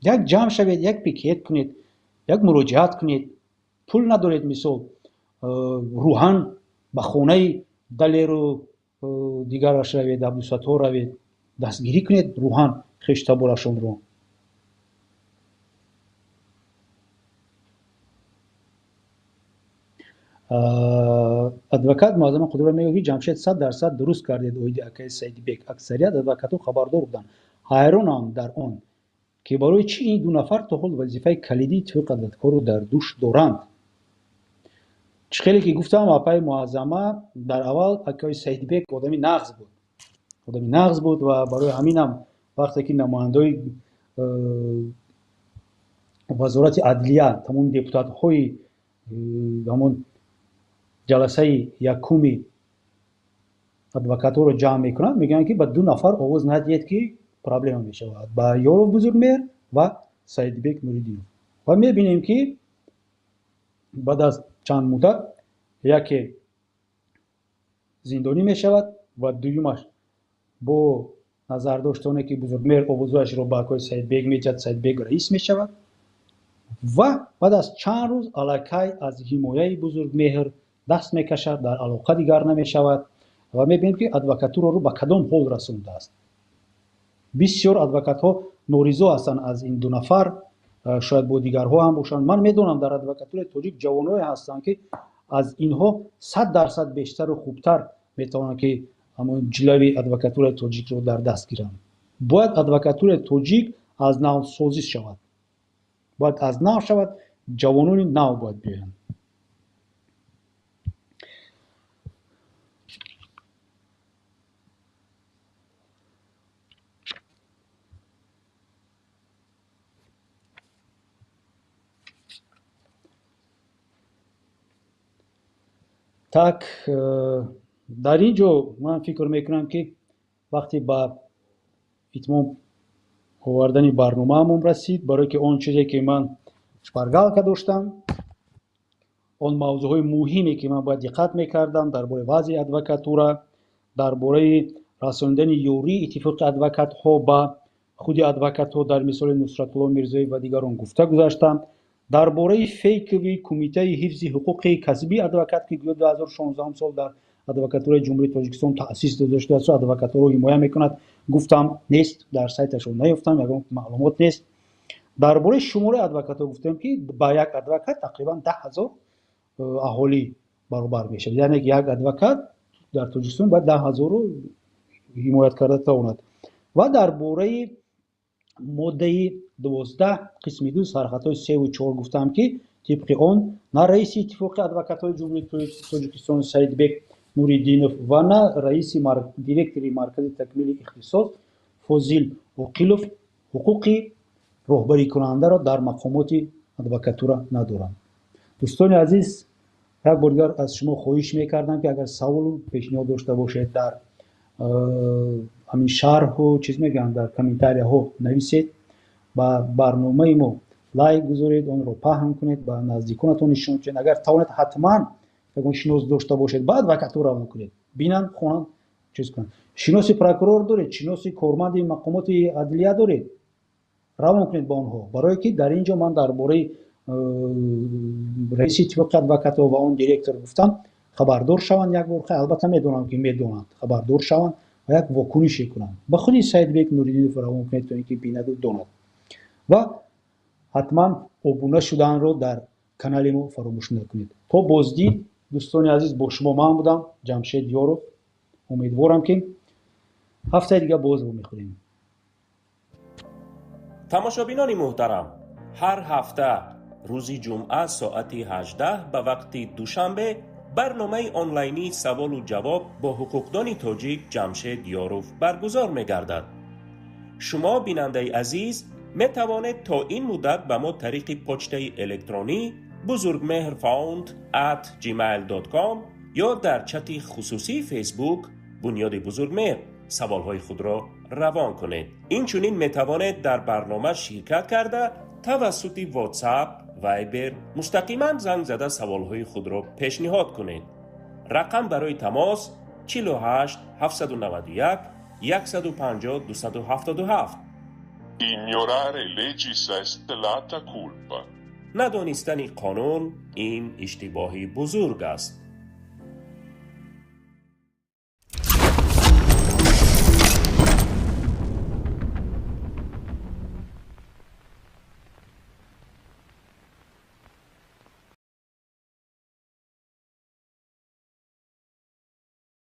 Як ҷамъ шавед, як пикет кунед, як муроҷиат кунед. Пул надоред, мисол, рӯҳан ба хонаи Далеру дигараш равед, Абдусаттор равед, дастгирӣ кунед рӯҳан хештаборашонро. Адвокат Муаззама Қудурова мегӯяд, ки Ҷамшед 100% дуруст кардед оиди акаи Саидбек. Аксарият адвокатҳо хабардор буданд. Ҳайронам дар он, ки барои чӣ ин ду нафар то ҳол вазифаи калидии иттифоқи адвокаткорро дар дӯш доранд. Чӣ хеле ки гуфтам, апаи Муаззама, дар аввал акаи Саидбек одами нағз буд. Одами нағз буд ва барои ҳаминам вақте ки намояндаҳои Вазорати адлия, тамоми депутатҳои ҳамон ҷаласаи якуми адвокатҳоро ҷамъ мекунанд, мегӯянд, ки ба ду нафар овоз надиҳед, ки проблема мешавад, ба Ёров Бузургмеҳр ва Саидбек Нуриддинов. Ва мебинем, ки баъд аз чанд муддат яке зиндонӣ мешавад ва дуюмаш бо назардошти оне, ки Бузургмеҳр овозҳояшро ба акои Саидбек медиҳад, Саидбек раис мешавад ва баъд аз чанд рӯз аллакай аз ҳимояи Бузургмеҳр даст мекашад, дар алоқа дигар намешавад ва мебинем, ки адвокатураро ба кадом ҳол расондааст. Бисёр адвокатҳо норизо ҳастанд аз ин ду нафар, шояд бо дигарҳо ҳам бошанд. Ман медонам, дар адвокатураи тоҷик ҷавонҳое ҳастанд, ки аз инҳо 100% бештару хубтар метавонанд, ки ҳамон ҷилави адвокатураи тоҷикро дар даст гиранд. Бояд адвокатураи тоҷик аз нав созӣ шавад, бояд аз нав шавад, ҷавонони нав бояд биёянд. Так, дар ин ҷо ман фикр мекунам, ки вақте ба итмом овардани барномаамон расид, барое ки он чизе, ки ман шпаргалка доштам, он мавзӯъҳои муҳиме, ки ман бояд диққат мекардам дар бораи вазъи адвокатура, дар бораи расонидани ёрии иттифоқи адвокатҳо ба худи адвокатҳо дар мисоли Нусратулло Мирзоев ва дигарон гуфта гузаштам, дар бораи фейкови Кумитаи ҳифзи ҳуқуқи касбии адвокат, ки гӯё 2016 сол дар адвокатураи Ҷумҳурии Тоҷикистон таъсис дода шудааст, адвокатҳоро ҳимоя мекунад, гуфтам, нест, дар сайташон наёфтам, ягон маълумот нест. Дар бораи шумораи адвокатҳо гуфтем, ки ба як адвокат тақрибан 10 000 аҳолӣ баробар мешавад, яъне як адвокат дар Тоҷикистон бояд 10 000-ро ҳимоят карда тавонад. Ва дар бораи моддаи 12 қисми 2 сархатҳои севу чор гуфтам, ки тибқи он на раиси иттифоқи адвокатҳои Ҷумҳурии Тоҷикистон Саидбек Нуриддинов ва на раиси директори Маркази такмили ихтисос Фозил Оқилов ҳуқуқи роҳбарикунандаро дар мақомоти адвокатура надоранд. Дӯстони азиз, як бор дигар аз шумо хоҳиш мекардам, ки агар саволу пешниҳод дошта бошед, дар ҳамин шарҳу чиз мегӯянд, дар комментарияҳо нависед, ба барномаи мо лайк гузоред, онро паҳн кунед, ба наздиконатон нишон диҳед. Агар тавонед, ҳатман Ягон шинос дошта бошед, ба адвокатҳо равон кунед, бинанд, хонанд, чиз кунанд. Шиноси прокурор доред, шиноси корманди мақомоти адлия доред, равон кунед ба онҳо, барое ки дар ин ҷо ман дар бораи раиси иттифоқи адвокатҳо ва он директор гуфтам, хабардор шаванд як бор. Албатта, медонам, ки медонанд, хабардор шаванд ва як вокунише кунанд. Ба худи Саидбек Нуриддинов равон кунед, то ин ки бинаду донад. Ва ҳатман обуна шуданро дар канали мо фаромӯш накунед. То боздид, дӯстони азиз, бо шумо ман будам, Ҷамшед Ёров. Умедворам, ки ҳафтаи дига боз вомехӯрем. Тамошобинони муҳтарам, ҳар ҳафта рӯзи ҷумъа соати 18 ба вақти Душанбе барномаи онлайнии саволу ҷавоб бо ҳуқуқдони тоҷик Ҷамшед Ёров баргузор мегардад. Шумо, бинандаи азиз, метавонед то ин муддат ба мо тариқи почтаи электронӣ buzurgmehrfound@gmail.com ё дар чати хусусии Фейсбук Бунёди Бузургмеҳр саволҳои худро равон кунед. Инчунин метавонед дар барнома ширкат карда, тавассути WhatsApp, Viber, мустақиман занг зада саволҳои худро пешниҳод кунед. Рақам барои тамос: 48 791 150 277. Ignorare legis est lata culpa. Надонистани қонун ин иштибоҳи бузург аст.